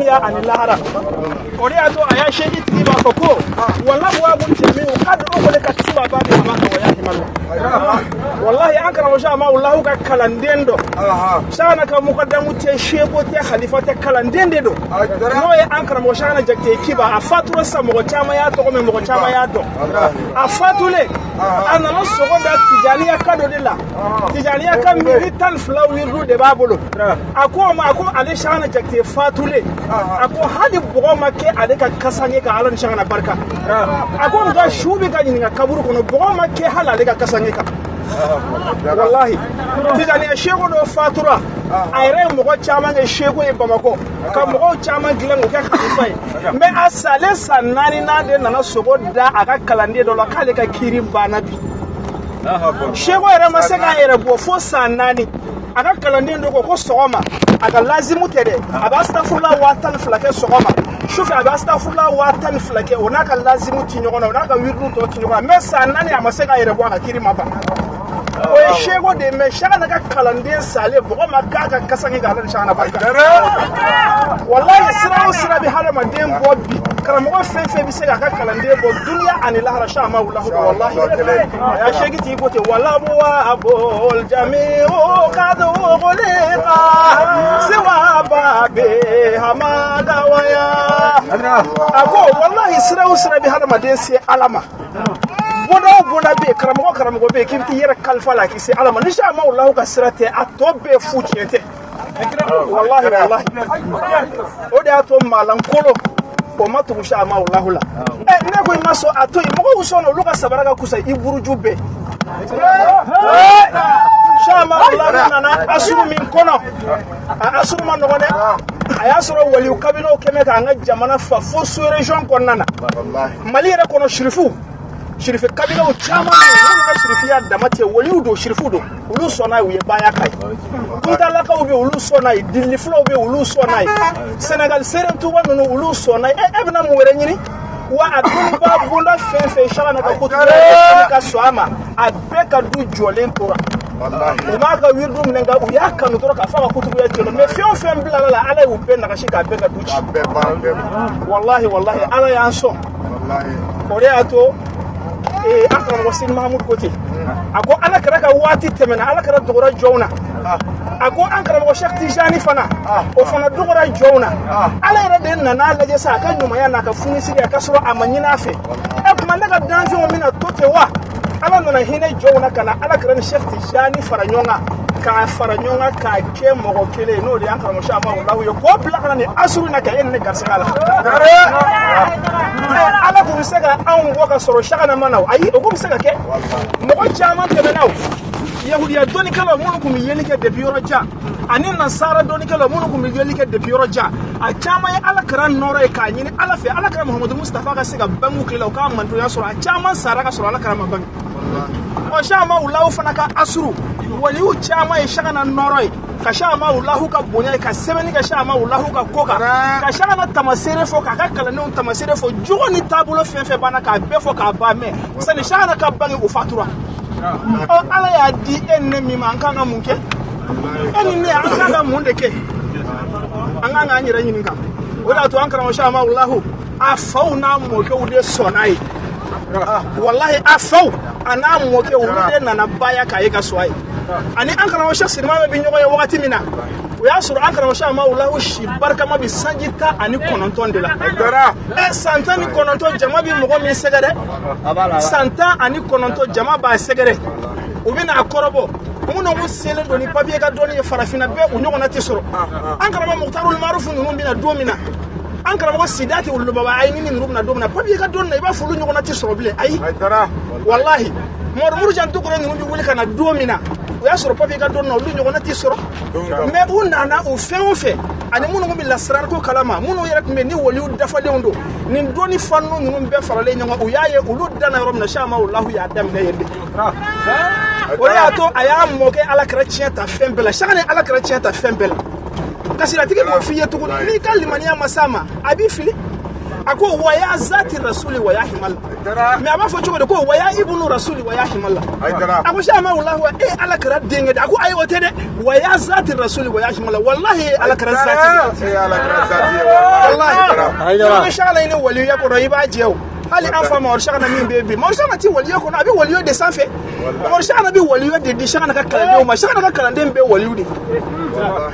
Duniya ani lahara. O de y'a to a y'a seji tigi b'a fɔ ko walabwabul jamiu qad ughliqat siwa babi hamaka wa yahimallah. Wallahi, an karamɔgɔ Shama Allahu ka kalanden dɔ, Shana ka mukadamu tɛ, seko tɛ, khalifa tɛ, kalanden de don, n'o ye an karamɔgɔ Shana Jakite Kiba. A fatura sisan, mɔgɔ caman y'a tɔgɔ mɛn, mɔgɔ caman y'a dɔn. A fatulen, a nana sogo da Tijaniya ka dɔ de la. Tijaniya ka miiri 12 wiridu de b'a bolo. A ko o ma, a ko ale Shana Jakite fatulen, a ko hali bɔgɔ ma kɛ ale ka kasange kan, Ala ni Shana barika. A ko nka su bɛ ka ɲininka kaburu kɔnɔ, bɔgɔ ma kɛ hali ale ka kasange kan. Wallahi, Tijaniya seko dɔ fatura, a yɛrɛ ye mɔgɔ caman kɛ seko ye Bamakɔ, ka mɔgɔw caman dilan k'o kɛ khalifa ye. Mais a salen san naaninan de nana sogo da a ka kalanden dɔ la k'ale ka kiiri banna bi. Seko yɛrɛ ma se k'a yɛrɛ bɔ fo san 4. A ka kalanden dɔ ko ko sɔgɔma a ka lazimu tɛ dɛ, a bɛ astafurula 12,000 kɛ sɔgɔma, sufɛ a bɛ astafurula 12,000 kɛ. O n'a ka lazimu ti ɲɔgɔn na, o n'a ka wiridu tɔ ti ɲɔgɔn na. Mais san 4, a ma se k'a yɛrɛ bɔ, a ka kiiri ma ban. O ye seko de ye. Mais Shana ka kalanden salen, bɔgɔ ma k'a ka kasange kan, Ala ni Shana barika. Wallahi, sira o sira bɛ hadamaden bɔ bi, karamɔgɔ fɛn fɛn bɛ se k'a ka kalanden bɔ duniya ani lahara, Shama Allahu. Wallahi, a y'a seki tigi ko ten: walabwabul jamiu qad ughliqa siwa babi hamada waya. A ko wallahi, sira o sira bɛ hadamaden se Ala ma, bonda o bonda bɛ yen, karamɔgɔ karamɔgɔ bɛ yen k'i bɛ t'i yɛrɛ kalifa la k'i se Ala ma, ni Shama Allahu ka sira tɛ, a tɔ bɛɛ fu, tiɲɛ tɛ. Wallahi, wallahi, o de y'a to maalankolo o ma tugu Shama Allahu la. Ɛ, ne ko i ma sɔn, a to yen. Mɔgɔw sɔnna, olu ka sabara ka kusa i buruju bɛɛ. Shama Allahu nana asuru min kɔnɔ, a asuru ma nɔgɔn dɛ. A y'a sɔrɔ waliw kabilaw kɛmɛ k'an ka jamana fa fo sous région kɔnɔna na. Mali yɛrɛ kɔnɔ, sirifu sirife kabilaw caman bɛ yen minnu ka sirifiya dama tɛ, waliw don, sirifu don, olu sɔnna ye, u ye baya ka ye. Kuntalakaw bɛ yen, olu sɔnna ye. Dilili fulaw bɛ yen, olu sɔnna ye. Senegal serentuba ninnu, olu sɔnna ye. E bɛna mun wɛrɛ ɲini wa? A dɔnniba bonda fɛn fɛn, Shana ka kotugu ka sɔn a ma, a bɛɛ ka du jɔlen tora. U m'a ka wiridu minɛ, nka u y'a kanu dɔrɔn k'a fɔ a ka kutubuya tiɲɛ. Mais fɛn o fɛn bilala la, Ala y'u bɛɛ nagasi k'a bɛɛ ka du ci. Wallahi, wallahi, Ala y'an sɔn. O de y'a to an karamɔgɔ Sidi Mahamudu ko ten, a ko Ala kɛra ka waati tɛmɛna, Ala kɛra dɔgɔra jɔnw na. A ko an karamɔgɔ Cheikh Tijani fana, o fana dɔgɔra jɔnw na. Ala yɛrɛ de nana lajɛ sa, a ka ɲumanya n'a ka funisiri, a ka sɔrɔ a ma ɲini a fɛ. Ɛ tuma, ne ka danfɛnw bɛna to ten wa? Ala nana hinɛ jɔnw na ka na Ala kɛra ni Cheikh Tijani fara ɲɔgɔn kan, k'a fara ɲɔgɔn kan k'a kɛ mɔgɔ kelen ye, n'o de y'an karamɔgɔ Shama Allahu ye, k'o bila ka na nin asuru in na ka e ni ne garisɛgɛ la. Ala kun bɛ se ka anw bɔ ka sɔrɔ Shana ma na o? Ayi, o ko bɛ se ka kɛ. Mɔgɔ caman tɛmɛna o, yahudiya dɔnnikɛlaw minnu tun bɛ yeli kɛ depuis yɔrɔ jan, ani nasara dɔnnikɛlaw minnu tun bɛ yeli kɛ depuis yɔrɔ jan, a caman ye Ala kɛra nɔrɔ ye k'a ɲini Ala fɛ, Ala kɛra Muhamadu Mustafa ka se ka bangu tile la, u k'a mantonya sɔrɔ. A caman sara ka sɔrɔ Ala kɛra ma bange. Ɔ, Shama Allahu fana ka asuru, waliw caman ye Shana nɔrɔ ye, ka Shama Allahu ka bonya ye, ka sɛbɛnni kɛ Shama Allahu ka ko kan, ka Shana tamaseere fɔ, k'a ka kalandenw tamaseere fɔ, jogo ni taabolo fɛn fɛn banna, k'a bɛɛ fɔ k'a ban. Mɛ sani Shana ka bange, o fatura. Ɔ, Ala y'a di e ni ne min ma, an kan ka mun kɛ? E ni ne, an kan ka mun de kɛ? An kan k'an yɛrɛ ɲininka. O de y'a to an karamɔgɔ Shama Allahu, a faw n'a mɔkɛw de sɔnna ye. Wallahi, a faw a n'a mɔkɛ, olu de nana baya k'a ye ka sɔn a ye. Ani an karamɔgɔ Cheikh Sirimame bɛ ɲɔgɔn ye wagati min na, o y'a sɔrɔ an karamɔgɔ Shama Allahu si barikama bɛ sanji 19 de la. Ɛ, san 19, jama bɛ mɔgɔ min sɛgɛrɛ, san 19, jama b'a sɛgɛrɛ, u bɛ n'a kɔrɔbɔ. Minnu kun selen don ni papiye ka dɔnni ye farafinna bɛɛ, u ɲɔgɔnna tɛ sɔrɔ. An karamɔgɔ Mukhtarul Marufu ninnu bɛna don min na, an karamɔgɔ Sidati Olubaba ayi ni ninnu bɛna don min na, papiye ka dɔnni na, i b'a fɔ olu ɲɔgɔnna tɛ sɔrɔ bilen. Ayi, wallahi, Mamadu Murujan Dukure ninnu bɛ wuli ka na don min na, o y'a sɔrɔ papiye ka dɔnni na, olu ɲɔgɔnna tɛ sɔrɔ. Mais u nana o fɛn o fɛn, ani minnu tun bɛ lasirariko kalama, minnu yɛrɛ tun bɛ ni waliw dafalenw don, nin dɔnni fanu ninnu bɛɛ faralen ɲɔgɔn kan, u y'a ye olu danna yɔrɔ min na, Shama Allahu y'a daminɛ yen de. O de y'a to a y'a mɔkɛ Ala kɛra tiɲɛ ta fɛn bɛɛ la. Sanga ni Ala kɛra tiɲɛ ta fɛn bɛɛ la, kasiratigi b'o f'i ye tuguni, n'i ka limaniya ma s'a ma, a b'i fili. A ko wa ya zati rasuli wa ya himala. Mais a b'a fɔ cogo di ko wa ya ibnu rasuli wa ya himala. A ko Shama wallahi e ala kira denkɛ de. A ko ayi o tɛ dɛ, wa ya zati rasuli wa ya himala. Wallahi ala kira zati. E ala kira zati ye wallahi. Wallahi. Ni Shana ni waliya kɔnɔ i b'a jɛ o. Hali an fa Mamadu Shana min bɛ bi, Mamadu Shana ti waliya kɔnɔ, a bɛ waliya de sanfɛ. Mamadu Shana bɛ waliya de di Shana ka kalandenw ma. Shana ka kalanden bɛɛ waliyu de.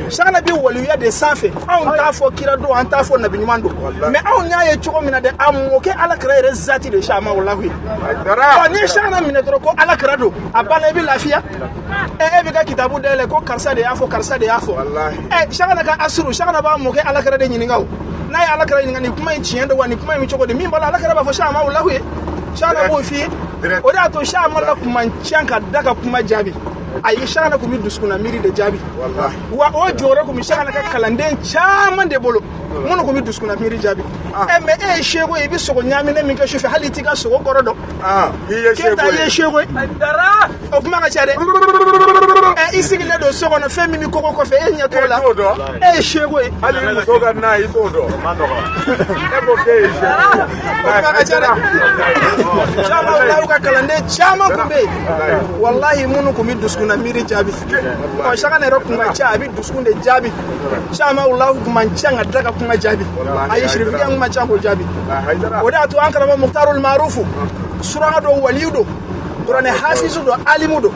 Shana bɛ waliya de sanfɛ. Anw t'a fɔ kira don, an t'a fɔ nabi ɲuman don. Mais anw y'a ye cogo min na dɛ, a mɔkɛ ala kira yɛrɛ zati de Shama wallahi. Ɔ ni Shana minɛ dɔrɔn ko ala kira don, a banna, i bɛ lafiya. E bɛ ka kitabu dayɛlɛ ko karisa de y'a fɔ, karisa de y'a fɔ. Shana ka asuru, Shana b'a mɔkɛ ala kira de ɲininka o. N'a ye ala kira ɲininka nin kuma in tiɲɛ don wa, nin kuma in bɛ cogo di, min b'a la ala kira b'a fɔ Shama wallahi ye. Shana b'o f'i ye. O de y'a to Shama la kuma can ka da ka kuma jaabi. Ayi, Shana kun bɛ dusukunna miiri de jaabi. Wa o jɔyɔrɔ kun bɛ Shana ka kalanden caman de bolo minnu kun bɛ dusukunna miiri jaabi. Mais e ye seko ye, i bɛ sogo ɲaaminen min kɛ sufɛ, hali i t'i ka sogo kɔrɔ dɔn. Keyita, i ye seko ye. O kuma ka ca dɛ. I sigilen don so kɔnɔ, fɛn min bɛ koko kɔfɛ, e ɲɛ t'o la. E ye seko ye. Hali i muso ka na, i t'o dɔn. E ko k'e ye seko ye. O kuma ka ca dɛ. Caman walahi ka kalanden caman kun bɛ yen. Walahi minnu kun bɛ dusukunna miiri jaabi. Ɔ Shana yɛrɛ kun ka ca, a bɛ dusukun de jaabi. Shama walahi kun man ca ka da ka kuma jaabi. Ayi, sirifiya kun man ca k'o jaabi. O de y'a to an karamɔgɔ Mukhtarul Marufu, suraka don, waliyu don, kuranɛ hafizu don, alimu don,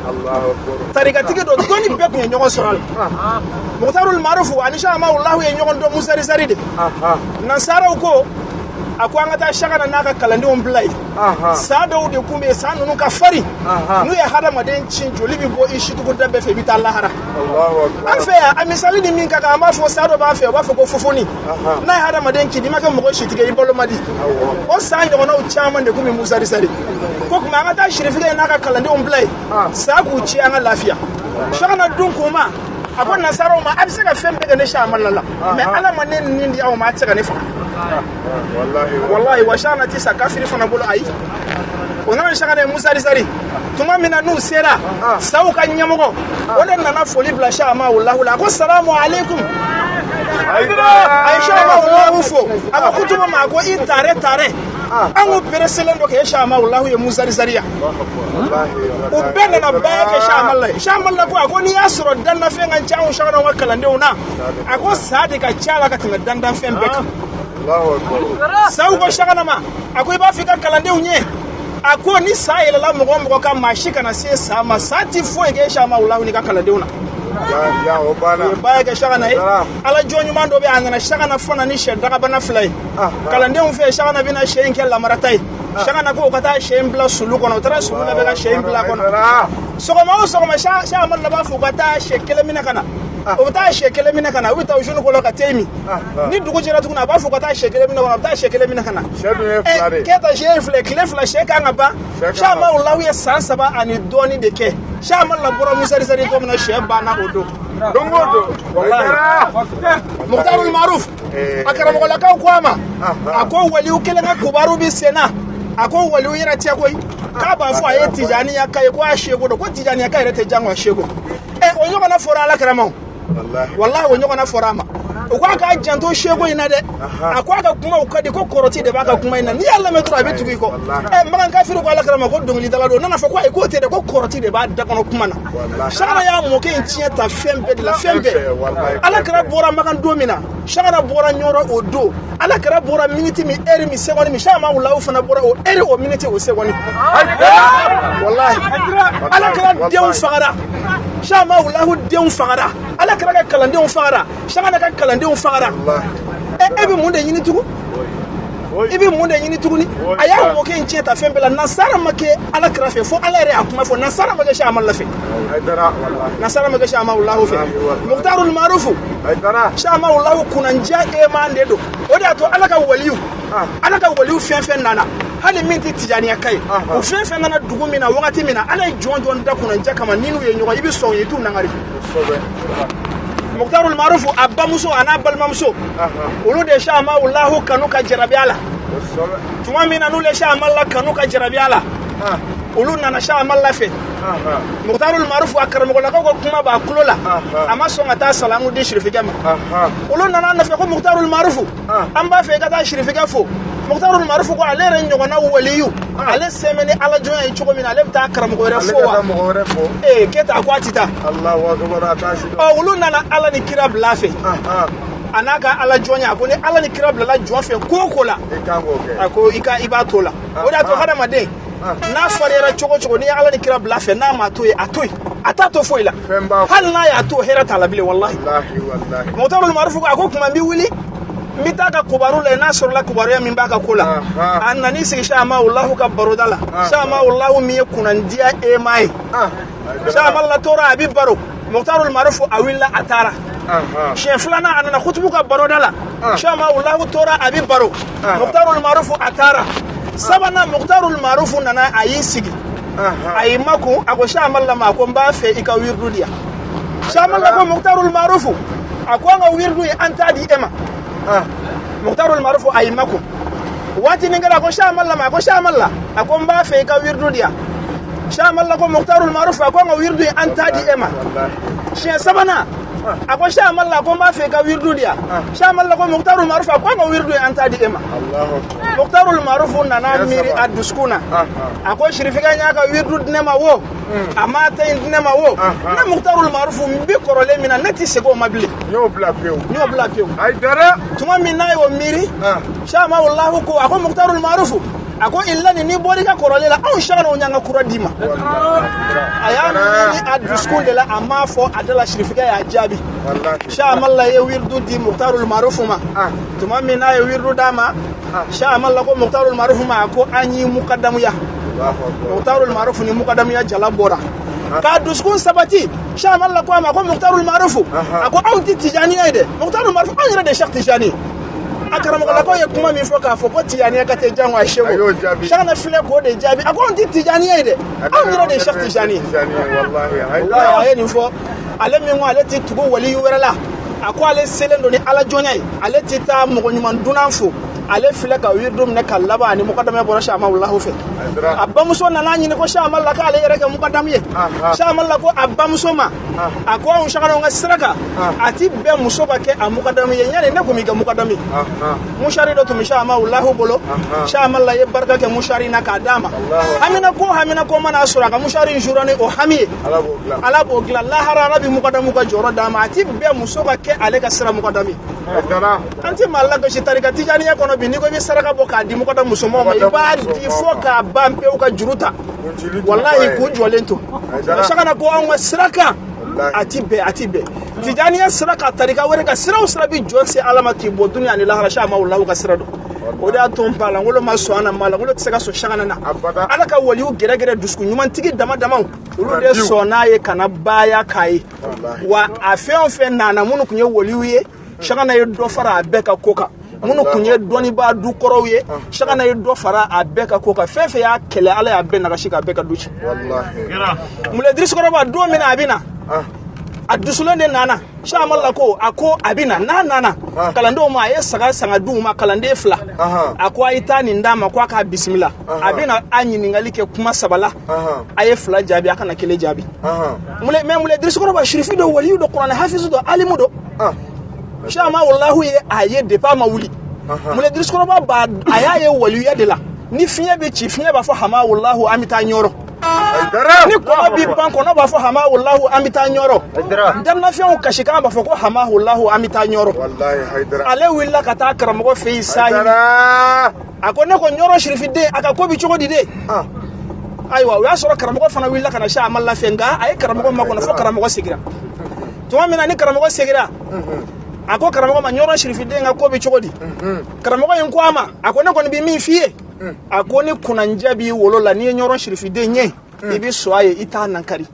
tarikatigi don, dɔnni bɛɛ kun ye ɲɔgɔn sɔrɔ a la. Mukhtarul Marufu ani Shama walahi ye ɲɔgɔn dɔn musarisari de. Nansaraw ko a ko an ka taa Shana n'a ka kalandenw bila yen. Sa dɔw de kun bɛ yen, sa ninnu ka farin. N'u ye hadamaden ci, joli bɛ bɔ i situgu da bɛɛ fɛ, i bɛ taa lahara. An fɛ yan, a misali ni min ka kan, an b'a fɔ sa dɔ b'an fɛ, u b'a fɔ ko fofoni. N'a ye hadamaden ci, n'i ma kɛ mɔgɔ sitigɛ, i balo man di. O san ɲɔgɔnnaw caman de kun bɛ musarisari. Ko tuma an ka taa sirifikɛ n'a ka kalandenw bila yen, sa k'u ci an ka lafiya. Shana dun kun ma, a ko nansaraw ma, a bɛ se ka fɛn bɛɛ kɛ ne Shama la, mais ala ma ne nin di aw ma, a tɛ se ka ne faga. Wallahi wa Shana ti sa kafiri fana bolo. Ayi, o nana Shana ye musarisari tuma min na, n'u sera saw ka ɲɛmɔgɔ, o de nana foli bila Shama wallahi la. A ko salamu aleykum. A ye Shama wallahi fo. A ko kutuba ma, a ko i tare tare, an ko pereselen don k'e Shama wallahi ye musarisariya. U bɛɛ nana bɛɛ kɛ Shama la ye. Shama la ko a ko n'i y'a sɔrɔ dandanfɛn ka ca anw Shana ka kalandenw na, a ko sa de ka ca la ka tɛmɛ dandanfɛn bɛɛ kan. Saw ko Shana ma, a ko i b'a fɔ i ka kalandenw ye, a ko ni sa yɛlɛla mɔgɔ o mɔgɔ kan, maa si kana se sa ma, sa ti foyi kɛ Shama wallahi n'i ka kalandenw na. O ye baara kɛ Shana ye. Ala jɔn ɲuman dɔ bɛ, a nana Shana fana ni sɛ dagabana fila ye. Kalandenw fɛ, Shana bɛna sɛ in kɛ lamarata ye. Shana ko u ka taa sɛ in bila sulu kɔnɔ. U taara sulu labɛn ka sɛ in bila a kɔnɔ. Sɔgɔma o sɔgɔma, Shama la b'a fɔ u ka taa sɛ kelen minɛ ka na. U bɛ taa sɛ kelen minɛ ka na, u bɛ taa u kɔlɔ ka te min. Ni dugu jɛra tuguni, a b'a fɔ ka taa sɛ kelen minɛ ka na, u bɛ taa sɛ kelen minɛ ka na. Keyita, sɛ ye filɛ, tile fila sɛ kan ka ban. Shama wallahi ye san 3 ani dɔɔnin de kɛ. Shama la bɔra musarisari don min na, sɛ banna o don. Wallahi Mukhtarul Maruf, a karamɔgɔlakaw ko a ma, a ko waliyu kelen ka kubaru bɛ sen na. A ko waliyu yɛrɛ tɛ koyi, k'a b'a fɔ a ye tijaniya ka ye, ko a seko don, ko tijaniya ka yɛrɛ tɛ jango a seko. O ɲɔgɔnna fɔra ala kira ma. Wallahi o ɲɔgɔnna fɔra a ma. O ko a k'a janto seko in na dɛ. A ko a ka kumaw ka di, ko kɔrɔti de b'a ka kuma in na, n'i y'a lamɛn dɔrɔn a bɛ tugu i kɔ. Makan kafiri ko ala kira ma ko dɔnkilidala don, o nana fɔ ko ayi, k'o tɛ dɛ, ko kɔrɔti de b'a da kɔnɔ kuma na. Shana y'a mɔkɛ in tiɲɛ ta fɛn bɛɛ de la, fɛn bɛɛ. Ala kira bɔra Makan don min na, Shana bɔra Ɲɔrɔ o don. Ala kira bɔra miniti min, heure min, seconde min, Shama wallahi fana bɔra o heure, o miniti, o seconde. Wallahi ala kira denw fagara, Shama wallahi denw fagara, ala kira ka kalandenw fagara, Shana ka kalandenw fagara. E bɛ mun de ɲini tugun? I bɛ mun de ɲini tuguni? A y'a mɔkɛ in tiɲɛ ta fɛn bɛɛ la. Nansara ma kɛ ala kira fɛ, fo ala yɛrɛ y'a kuma fɔ. Nansara ma kɛ Shama la fɛ, nansara ma kɛ Shama wallahi fɛ. Mukhtarul Marufu, Shama wallahi kunnandiya eman de don. O de y'a to ala ka waliyu, ala ka waliyu fɛn fɛn nana, hali min tɛ tijaniya ka ye, o fɛn fɛn nana dugu min na wagati min na, ala ye jɔn jɔn da kunnandiya kama, ni n'u ye ɲɔgɔn, i bɛ sɔn i t'u nangari. Mukhtarul Marufu a bamuso a n'a balimamuso, olu de Shama wallahi kanu ka jarabi a la. Tuma min na n'olu ye Shama la kanu ka jarabi a la, Olu nana Amala fɛ. Mukhtarul Marufu a karamɔgɔlakaw ka kuma b'a tulo la, a ma sɔn ka taa salamu di sirifikɛ ma. Olu nana a nɔfɛ ko Mukhtarul Marufu, an b'a fɛ i ka taa sirifikɛ fo. Mukhtarul Marufu ko ale yɛrɛ ɲɔgɔnna waliyu, ale sɛmɛ ni ala jɔnya ye cogo min na, ale bɛ taa karamɔgɔ wɛrɛ fo wa? Ee keta, ko a ti taa. Ɔ olu nana ala ni kira bila a fɛ, a n'a ka ala jɔnya. A ko ni ala ni kira bilala jɔn fɛ ko o ko la, a ko i ka i b'a to la. O de y'a to hadamaden n'a fariyara cogo cogo, n'i ye ala ni kira bila fɛ, n'a ma to yen, a to yen, a t'a to foyi la. Hali n'a y'a to, hɛrɛ t'a la bilen, walahi. Mukhtarul Marufu ko a ko kuma n bɛ wuli, n bɛ taa ka kibaru la, n'a sɔrɔla kibaruya min b'a ka ko la. A nan'i sigi Shama Ulahu ka baroda la. Shama Ulahu min ye kunnandiya e maa ye, Shama la tora a bɛ baro. Mukhtarul Marufu a wulila, a taara. Siɲɛ filanan, a nana kutubu ka baroda la. Shama Ulahu tora a bɛ baro. Mukhtarul Marufu a taara. Sabanan, Mukhtarul Marufu nana, a y'i sigi, a y'i makun, a ko Shama la ma, a ko n b'a fɛ i ka wirdu di yan. Shama la ko Mukhtarul Marufu, a ko an ka wirdu ye an t'a di e ma. Mukhtarul Marufu a y'i makun waati nin kɛra, a ko Shama la ma, a ko Shama la, a ko n b'a fɛ i ka wirdu di yan. Shama la ko Mukhtarul Marufu, a ko an ka wirdu ye an t'a di e ma. Siɲɛ sabanan, a ko Shama la, a ko n b'a fɛ i ka wirdu di yan. Shama la ko Mukhtarul Marufu, a ko an ka wirdu ye an t'a di e ma. Mukhtarul Marufu nana miiri a dusukun na, a ko sirifikɛ y'a ka wirdu di ne ma wo, a ma ta in di ne ma wo, ne Mukhtarul Marufu n bi kɔrɔlen min na, ne ti segin o ma bilen. N y'o bila pewu. N y'o bila pewu. Tuma min n'a y'o miiri, Shama Ulahu ko, a ko Mukhtarul Marufu, a ko illa ni n'i bɔra i ka kɔrɔlen la, anw sɛgɛnna o y'an ka kura d'i ma. A y'a miiri a dusukun de la, a m'a fɔ a da la. Sirifikɛ y'a jaabi. Shama la ye wirdu di Mukhtarul Marufu ma. Tuma min n'a ye wirdu d'a ma, Shama la ko Mukhtarul Marufu ma, a ko an y'i mukadamuya. Mukhtarul Marufu ni mukadamuya jala bɔra k'a dusukun sabati. Shama la ko a ma ko Mukhtarul Marufu, a ko anw ti Tijaniya ye dɛ. Mukhtarul Marufu, anw yɛrɛ de Cheikh Tijani ye. A karamɔgɔlakaw ye kuma min fɔ k'a fɔ ko Tijaniya ka tɛ jango a seko, Shana filɛ k'o de jaabi. A ko anw ti Tijaniya ye dɛ, anw yɛrɛ de Cheikh Tijani ye. A ye nin fɔ, ale min ko ale ti tugu waliyu wɛrɛ la, a ko ale selen don ni ala jɔnya ye, ale ti taa mɔgɔ ɲuman dunan fo. Ale filɛ ka wirdu minɛ ka laban, ani mukadamuya bɔra Shama Ulahu fɛ. A bamuso nana ɲini ko Shama la k'ale yɛrɛ kɛ mukadamu ye. Shama la ko a bamuso ma, a ko anw sɛgɛnw ka sira kan, a ti bɛn muso ka kɛ a mukadamu ye. Yanni ne kun b'i kɛ mukadamu ye, musari dɔ tun bɛ Shama Ulahu bolo. Shama la ye barika kɛ musari na k'a d'a ma. Hamina ko hamina ko mana sɔrɔ, a ka musari in sura ni o hami ye, ala b'o dilan lahara, ala bɛ mukadamu ka jɔyɔrɔ d'a ma. A ti bɛn muso ka kɛ ale ka sira mukadamu ye. An ti maa lagosi tarika Tijaniya kɔnɔ bi. N'i ko i bɛ saraka bɔ k'a di mukadamu musomanw ma, i b'a di fo k'a ban pewu, ka juru ta, walahi, k'u jɔlen to. Sakana ko anw ka sira kan, a ti bɛn, a ti bɛn Tijaniya sira ka tarika wɛrɛ ka sira o sira bi jɔ se ala ma k'i bɔ dunuya ani lahara. Sama walahi ka sira don. O de y'a to n balangolo ma sɔn an na, malangolo tɛ se ka sɔn sakana na. Ala ka waliyu gɛrɛgɛrɛ dusukun ɲumantigi dama damaw, olu de sɔnn'a ye ka na baaya k'a ye. Wa a fɛn o fɛn nana, minnu tun ye waliyu ye, sakana ye dɔ fara a bɛɛ ka ko kan. Minnu tun ye dɔnnibaa du kɔrɔw ye, sakana ye dɔ fara a bɛɛ ka ko kan. Fɛn fɛn y'a kɛlɛ, ala y'a bɛɛ nagasi k'a bɛɛ ka du ci. Mule Dirisi kɔrɔba, don min na a bɛ na, a dusulen de nana. Sama la ko a ko a bɛ na, n'a nana kalandenw ma, a ye saga sanga d'u ma, kalanden fila. A ko a ye taa nin d'a ma, ko a k'a bisimila. A bɛ na a ɲininkali kɛ kuma saba la, a ye fila jaabi, a kana kelen jaabi. Mule mɛ Mule Dirisi kɔrɔba, sirifi dɔ, waliyu dɔ, kuranɛ hafizu dɔ, alimu dɔ. Sama walahu ye a ye depuis a ma wuli. Mule Dirisi kɔrɔba b'a a y'a ye waliyuya de la. Ni fiɲɛ bɛ ci, fiɲɛ b'a fɔ hama walahu, an bɛ taa ɲɔrɔ. Ni kɔnɔ b'i ban, kɔnɔ b'a fɔ hama walahu, an bɛ taa ɲɔrɔ. Dannafɛnw kasikan b'a fɔ ko hama walahu, an bɛ taa ɲɔrɔ. Ale wulila ka taa karamɔgɔ fɛ yen sahili. A ko ne ko ɲɔrɔ sirifiden, a ka ko bɛ cogo di de? Ayiwa, o y'a sɔrɔ karamɔgɔ fana wulila ka na se a ma lafiya, nka a ye karamɔgɔ makɔnɔ fo karamɔgɔ seginna. Tuma min na ni karamɔgɔ seginna, a ko karamɔgɔ ma, ɲɔrɔ sirifiden ka ko bɛ cogo di? Karamɔgɔ in ko a ma, a ko ne kɔni bɛ min f'i ye, a ko ni kunnandiya b'i wolo la, n'i ye ɲɔrɔ sirifiden ye, i bɛ sɔn a ye, i t'a nankari.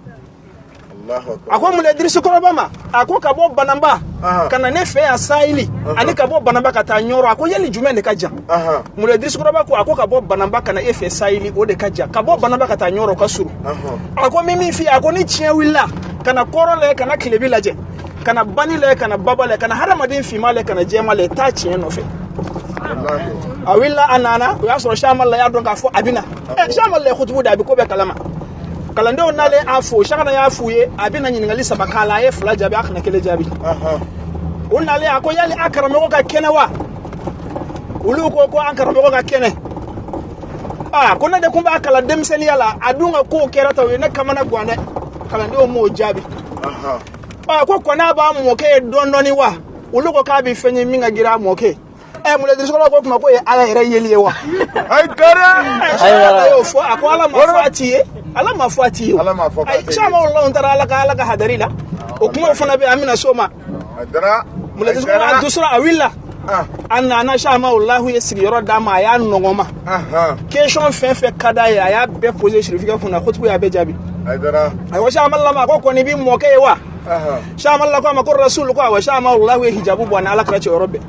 A ko Mule Dirisi kɔrɔba ma, a ko ka bɔ Bananba ka na ne fɛ yan sahili, ani ka bɔ Bananba ka taa ɲɔrɔ, a ko yali jumɛn de ka jan? Mule Dirisi kɔrɔba ko, a ko ka bɔ Bananba ka na e fɛ sahili, o de ka jan. Ka bɔ Bananba ka taa ɲɔrɔ ka surun. A ko min f'i ye, a ko ni tiɲɛ wulila, ka na kɔrɔ lajɛ, ka na tilebi lajɛ, ka na bani lajɛ, ka na baba lajɛ, ka na hadamaden finman lajɛ, ka na jɛman lajɛ, taa tiɲɛ nɔfɛ. A wulila a nana, o y'a sɔrɔ Samala y'a dɔn k'a fɔ a bɛ na. Samala ye kutubu da, a bɛ ko bɛɛ kalama. Kalandenw nalen a fo, Sakana y'a f'u ye a bɛna ɲininkali 3 k'a la, a ye 2 jaabi, a kana 1 jaabi. O nalen a ko yali a karamɔgɔ ka kɛnɛ wa? Olu ko ko an karamɔgɔ ka kɛnɛ. Aa ko ne de kun b'a kalan denmisɛnninya la, a dun ka kow kɛra tan, o ye ne kamana gan dɛ. Kalandenw m'o jaabi. Aa ko kɔn'a b'a mɔkɛ ye dɔɔni dɔɔni wa? Olu ko k'a bɛ fɛn ye min ka girin a mɔkɛ ye. Muladirisikɔrɔ ko tuma k'o ye Ala yɛrɛ yeli ye wa? Ayi y'o fɔ, a ko Ala ma fɔ a ti ye. Ala ma fɔ a ti ye. Ayi Sama Alahu taara Ala ka hadari la. O kumaw fana bɛ an bɛna s'o ma. Muladirisikɔrɔ a dusura, a wulila. A nana Sama Alahu ye sigiyɔrɔ d'a ma, a y'a nɔgɔn ma. Question fɛn fɛn ka d'a ye, a y'a bɛɛ posé sirifikɛ kunna, kutubu y'a bɛɛ jaabi. A ko Sama Alahu ma ko kɔni b'i mɔkɛ ye wa? Sama Alahu ko a ma ko Rasulu ko awɔ. Sama Alahu ye hijabu bɔ a ni Ala kira cɛ yɔrɔ bɛɛ.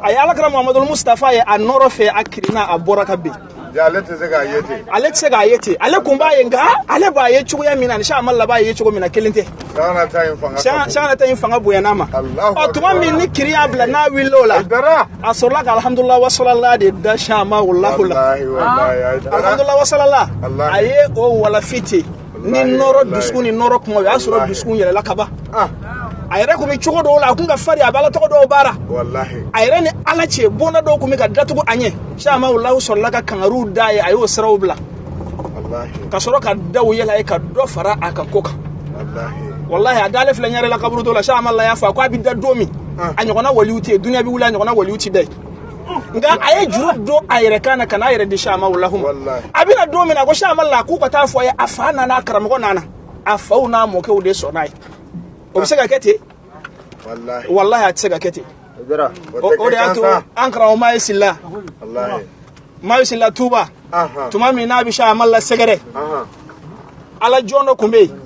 A ye Ala kira Muhamadul Mustafa ye a nɔrɔ fɛ, a kirinna, a bɔra ka bin. Ale tɛ se k'a ye ten. Ale tɛ se k'a ye ten. Ale kun b'a ye, nka ale b'a ye cogoya min na ni Sama Alahu b'a ye cogo min na kelen tɛ. Sakana ta in fanga bonyana ma. Ɔ tuma min ni kiri y'a bila n'a wulila o la, a sɔrɔla ka alhamdulilah wasalala de da Sama Alahu la. Alhamdulilah wasalala, a ye o walafi ten ni nɔrɔ dusukun ni nɔrɔ kuma, o y'a sɔrɔ dusukun yɛlɛla ka ban. A yɛrɛ kun bɛ cogo dɔw la, a kun ka farin, a bɛ Ala tɔgɔ dɔw baara. A yɛrɛ ni Ala cɛ bonda dɔw kun bɛ ka datugu a ɲɛ. Sama Alahu sɔrɔla ka kangariw d'a ye, a y'o siraw bila. Ka sɔrɔ ka daw yɛlɛ a ye ka dɔ fara a ka ko kan. Walahi a dalen filɛ ɲɛrɛ la kaburudo la, Sama Alahu y'a fɔ a ko a bɛ da don min, a ɲɔgɔnna waliw tɛ yen, dunuya bɛ wuli a ɲɔgɔnna waliw tɛ da yen. Nka a ye juru don a yɛrɛ kan na ka n'a yɛrɛ di Sama Alahu ma. A bɛna don min na, a ko Sama Alahu k'u ka taa fɔ a ye, a fa nana, a karamɔgɔ nana, a faw n'a mɔkɛw de sɔnna a ye. O bɛ se ka kɛ ten? Walahi a tɛ se ka kɛ ten. O de y'a to an karamɔgɔ Mayi Sila, Mayi Sila Tuba, tuma min n'a bɛ Sama Alahu sɛgɛrɛ, Ala jɔn dɔ tun bɛ yen,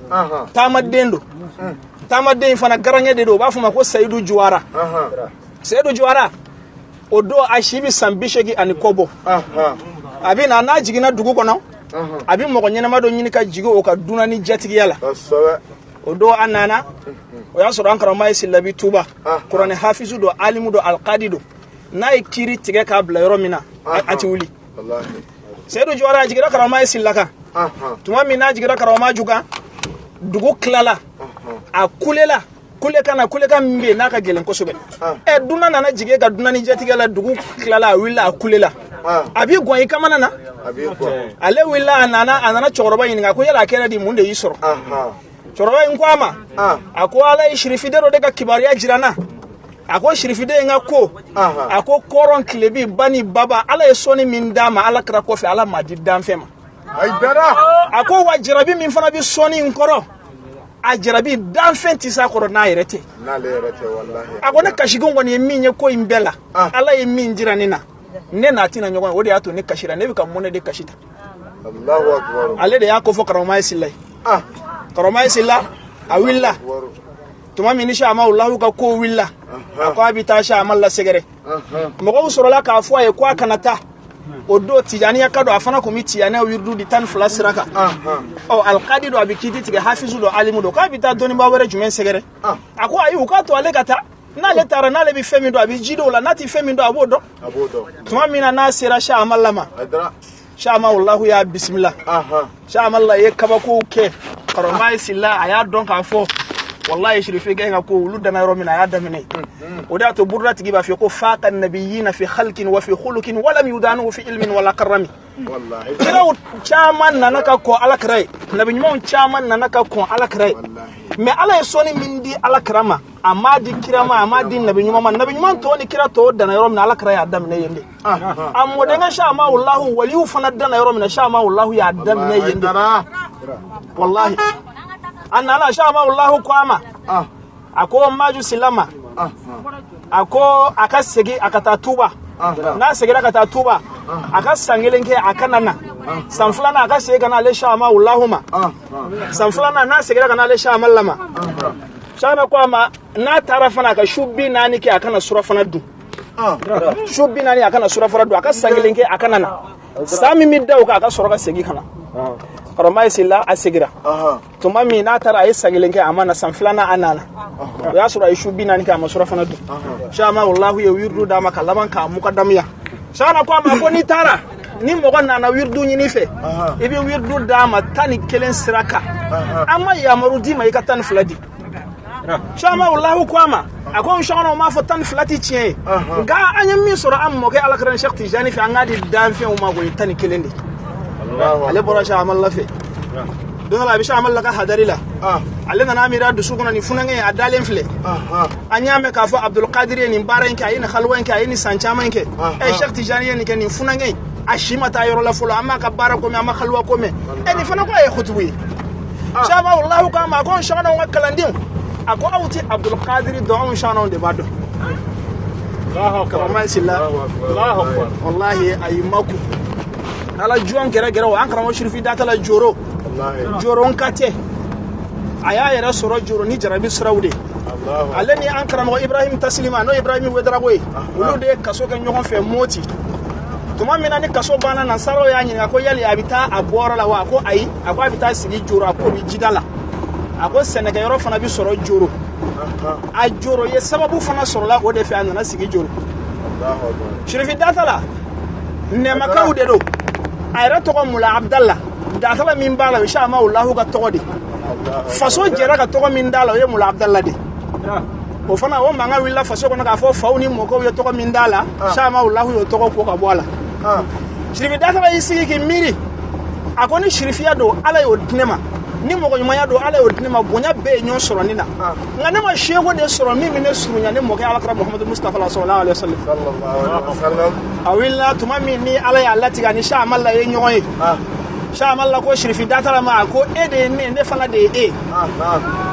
taamaden don. Taamaden in fana garankɛ de don, u b'a fɔ o ma ko Seyidu Juwara. Seyidu Juwara, o don a si bɛ san 80 ani kɔ bɔ. A bɛ na, n'a jiginna dugu kɔnɔ, a bɛ mɔgɔ ɲɛnama dɔ ɲini ka jigin o ka dunan ni jatigiya la. O don a nana, o y'a sɔrɔ an karamɔgɔ Mayi Sila bi Tuba, kuranɛ hafizu don, alimu don, alikadi don. N'a ye kiiri tigɛ k'a bila yɔrɔ min na, a ti wuli. Seyidu Juwara a jiginna karamɔgɔ Mayi Sila kan. Tuma min n'a jiginna karamɔgɔ Maju kan, dugu tilala, a kulela kulekan na, kulekan min bɛ yen n'a ka gɛlɛn kosɛbɛ. Dunan nana jigin ka dunan ni jatigɛ la, dugu tilala, a wulila, a kulela. A b'i gɔn i kamana na. Ale wulila, a nana cɛkɔrɔba ɲininka ko yala a kɛra di, mun de y'i sɔrɔ? Cɛkɔrɔba in ko a ma, a ko Ala ye sirifiden dɔ de ka kibaruya jira n na. A ko sirifiden in ka ko, a ko kɔrɔn tilebi ba ni baba, Ala ye sɔnni min d'a ma Ala kira kɔfɛ, Ala m'a di danfɛn ma. A ko wa jarabi min fana bɛ sɔnni in kɔrɔ, a jarabi danfɛn tɛ s'a kɔrɔ n'a yɛrɛ tɛ. A ko ne kasikun kɔni ye min ye ko in bɛɛ la, Ala ye min jira ne na, ne n'a tɛna ɲɔgɔn ye, o de y'a to ne kasira, ne bɛ ka mɔnɛ de kasi ta. Ale de y'a ko fɔ karamɔgɔ Mayi Sila ye. Karamɔgɔ Mayi Sila a wulila tuma min ni Sama Alahu ka ko wulila, a ko a bɛ taa Sama Alahu sɛgɛrɛ. Mɔgɔw sɔrɔla k'a fɔ a ye ko a kana taa. O don Tijaniya ka don, a fana kun bɛ Tijaniya wiridu di 12 sira kan. Ɔ alikadi don, a bɛ kiiti tigɛ, hafizu don, alimu don, k'a bɛ taa dɔnnibaa wɛrɛ jumɛn sɛgɛrɛ? A ko ayi, u k'a to ale ka taa. N'ale taara, n'ale bɛ fɛn min dɔn, a bɛ ji don o la, n'a tɛ fɛn min dɔn, a b'o dɔn. Tuma min na n'a sera Sama Alahu ma, Sama Alahu y'a bisimila. Sama Alahu ye kabakow kɛ. Karamɔgɔ Mayi Sila a y'a dɔn k'a fɔ walahi sirifikɛ ka ko olu danna yɔrɔ min na, a y'a daminɛ. O de y'a to buruda tigi b'a fɔ ko faqa nabiyina fi khalqin wa fi khuluqin wa lam yudanu fi ilmin wala karami. Kiraw caman nana ka kɔn Ala kira ye, nabi ɲumanw caman nana ka kɔn Ala kira ye, mais Ala ye sɔnni min di Ala kira ma, a m'a di kira ma, a m'a di nabi ɲuman ma. Nabi ɲuman tɔw ni kira tɔw danna yɔrɔ min na, Ala kira y'a daminɛ yen de. A mɔdenkɛ Sama Alahu waliw fana danna yɔrɔ min na, Sama Alahu y'a daminɛ yen de. Walahi a nana Sama Alahu ko a ma, a ko Maju Sila ma, a ko a ka segin a ka taa Tuba. N'a seginna ka taa Tuba, a ka san 1 kɛ, a kana na. San 2nan a ka segin ka na ale Sama Alahu ma. San 2nan n'a seginna ka na ale Sama Alahu ma, Sama ko a ma n'a taara fana a ka su 40 kɛ, a kana surafana dun. Su 40 a kana surafana dun, a ka san 1 kɛ, a kana na. San min bɛ da o kan, a ka sɔrɔ ka segin ka na. Karamɔgɔ Sila a segira tuma min n'a taara, a ye san kelen kɛ, a ma na. San filanan a nana, o y'a sɔrɔ a ye su 40 kɛ, a ma surafana dun. Sama Walahu ye wirdu d'a ma ka laban k'a mukadamuya. Sana ko a ma ko n'i taara, ni mɔgɔ nana wirdu ɲini fɛ, i bɛ wirdu d'a ma 11 sira kan. An ma yamaru d'i ma i ka 12 di. Sama Walahu ko a ma, a ko sɔgɔnɔ m'a fɔ 12 ti tiɲɛ ye, nka an ye min sɔrɔ an mɔkɛ Alakira Cheikh Tijani fɛ, an k'a di danfɛnw ma, o ye 11 de. Ale bɔra Sama la fɛ don dɔ la, a bɛ Sama la ka hadari la. Ale nana miiri a dusu kɔnɔ, nin funankɛ in a dalen filɛ, an y'a mɛn k'a fɔ Abdulkadir ye nin baara in kɛ, a ye nin haliwa in kɛ, a ye nin san caman in kɛ. Ɛ, Cheikh Tijani ye nin kɛ, nin funankɛ in a si ma taa yɔrɔ la fɔlɔ, an m'a ka baara ko mɛn, an ma haliwa ko mɛn. Ɛ, nin fana ko a ye kutubu ye. Sama Walahu k'a ma, a ko n sɔgɔnɔ ka kalandenw, a ko aw tɛ Abdulkadir dɔn, anw sɔgɔnɔ de b'a dɔn. Karamɔgɔ Sila, wallahi a y'i maku ala jɔn gɛrɛ gɛrɛ o. An karamɔgɔ Sirifi Datala joro joro n ka tɛ, a y'a yɛrɛ sɔrɔ joro ni jarabi siraw de. Ale ni an karamɔgɔ Ibrahim Tasilima, n'o Ibrahim Wedarago ye, olu de ye kaso kɛ ɲɔgɔn fɛ Moti. Tuma min na ni kaso banna, nansaraw y'a ɲininka ko yali a bɛ taa a bɔyɔrɔ la wa? A ko ayi, a ko a bɛ taa sigi joro, a ko o bɛ jida la, a ko sɛnɛkɛyɔrɔ fana bɛ sɔrɔ joro. A joro ye sababu fana sɔrɔla o de fɛ, a nana sigi joro. Sirifi Datala nɛmakaw de don. A yɛrɛ tɔgɔ Mula Abdala. Datala min b'a la, o ye Sama Walahu ka tɔgɔ de. Faso jɛra ka tɔgɔ min d'a la, o ye Mula Abdala de. O fana, o mankan wulila faso kɔnɔ k'a fɔ faw ni mɔkɛw ye tɔgɔ min d'a la, Sama Walahu y'o tɔgɔ ko ka bɔ a la. Sirifi Datala y'i sigi k'i miiri, a ko ni sirifiya don, Ala y'o di ne ma, ni mɔgɔ ɲumanya don, Ala y'o di ne ma, bonya bɛɛ ye ɲɔgɔn sɔrɔ ne na, nka ne ma seko de sɔrɔ min bɛ ne surunya ne mɔkɛ Alakira Muhamadu Mustafa la, sallallahu alaihi wasallam. A wulila tuma min ni Ala y'a latigɛ ani Sama la ye ɲɔgɔn ye, Sama la ko Sirifi Datala ma, a ko e de ye ne, ne fana de ye e.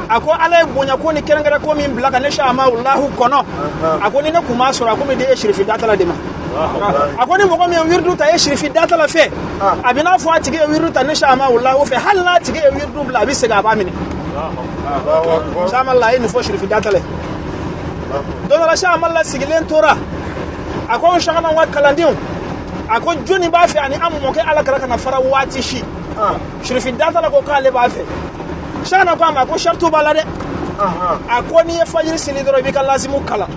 A ko Ala ye bonya ko ni kɛrɛnkɛrɛn ko min bila ka ne Sama Walahu kɔnɔ, a ko ni ne kun m'a sɔrɔ, a ko n bɛ di e Sirifi Datala de ma. A ko ni mɔgɔ min ye wirdu ta e Sirifi Datala fɛ, a bɛ n'a fɔ a tigi ye wirdu ta ne Sama Walahu fɛ. Hali n'a tigi ye wirdu bila, a bɛ segin a b'a minɛ. Sama la ye nin fɔ Sirifi Datala ye. Don dɔ la, Sama la sigilen tora, a ko sɔgɔma ka kalandenw, a ko jɔnni b'a fɛ ani an mɔkɛ Ala kɛra kana fara waati si? Sirifi Datala ko k'ale b'a fɛ. Sɔgɔna ko a ma ko saritu b'a la dɛ. A ko n'i ye fajiri seli dɔrɔn, i b'i ka lazimu kalan,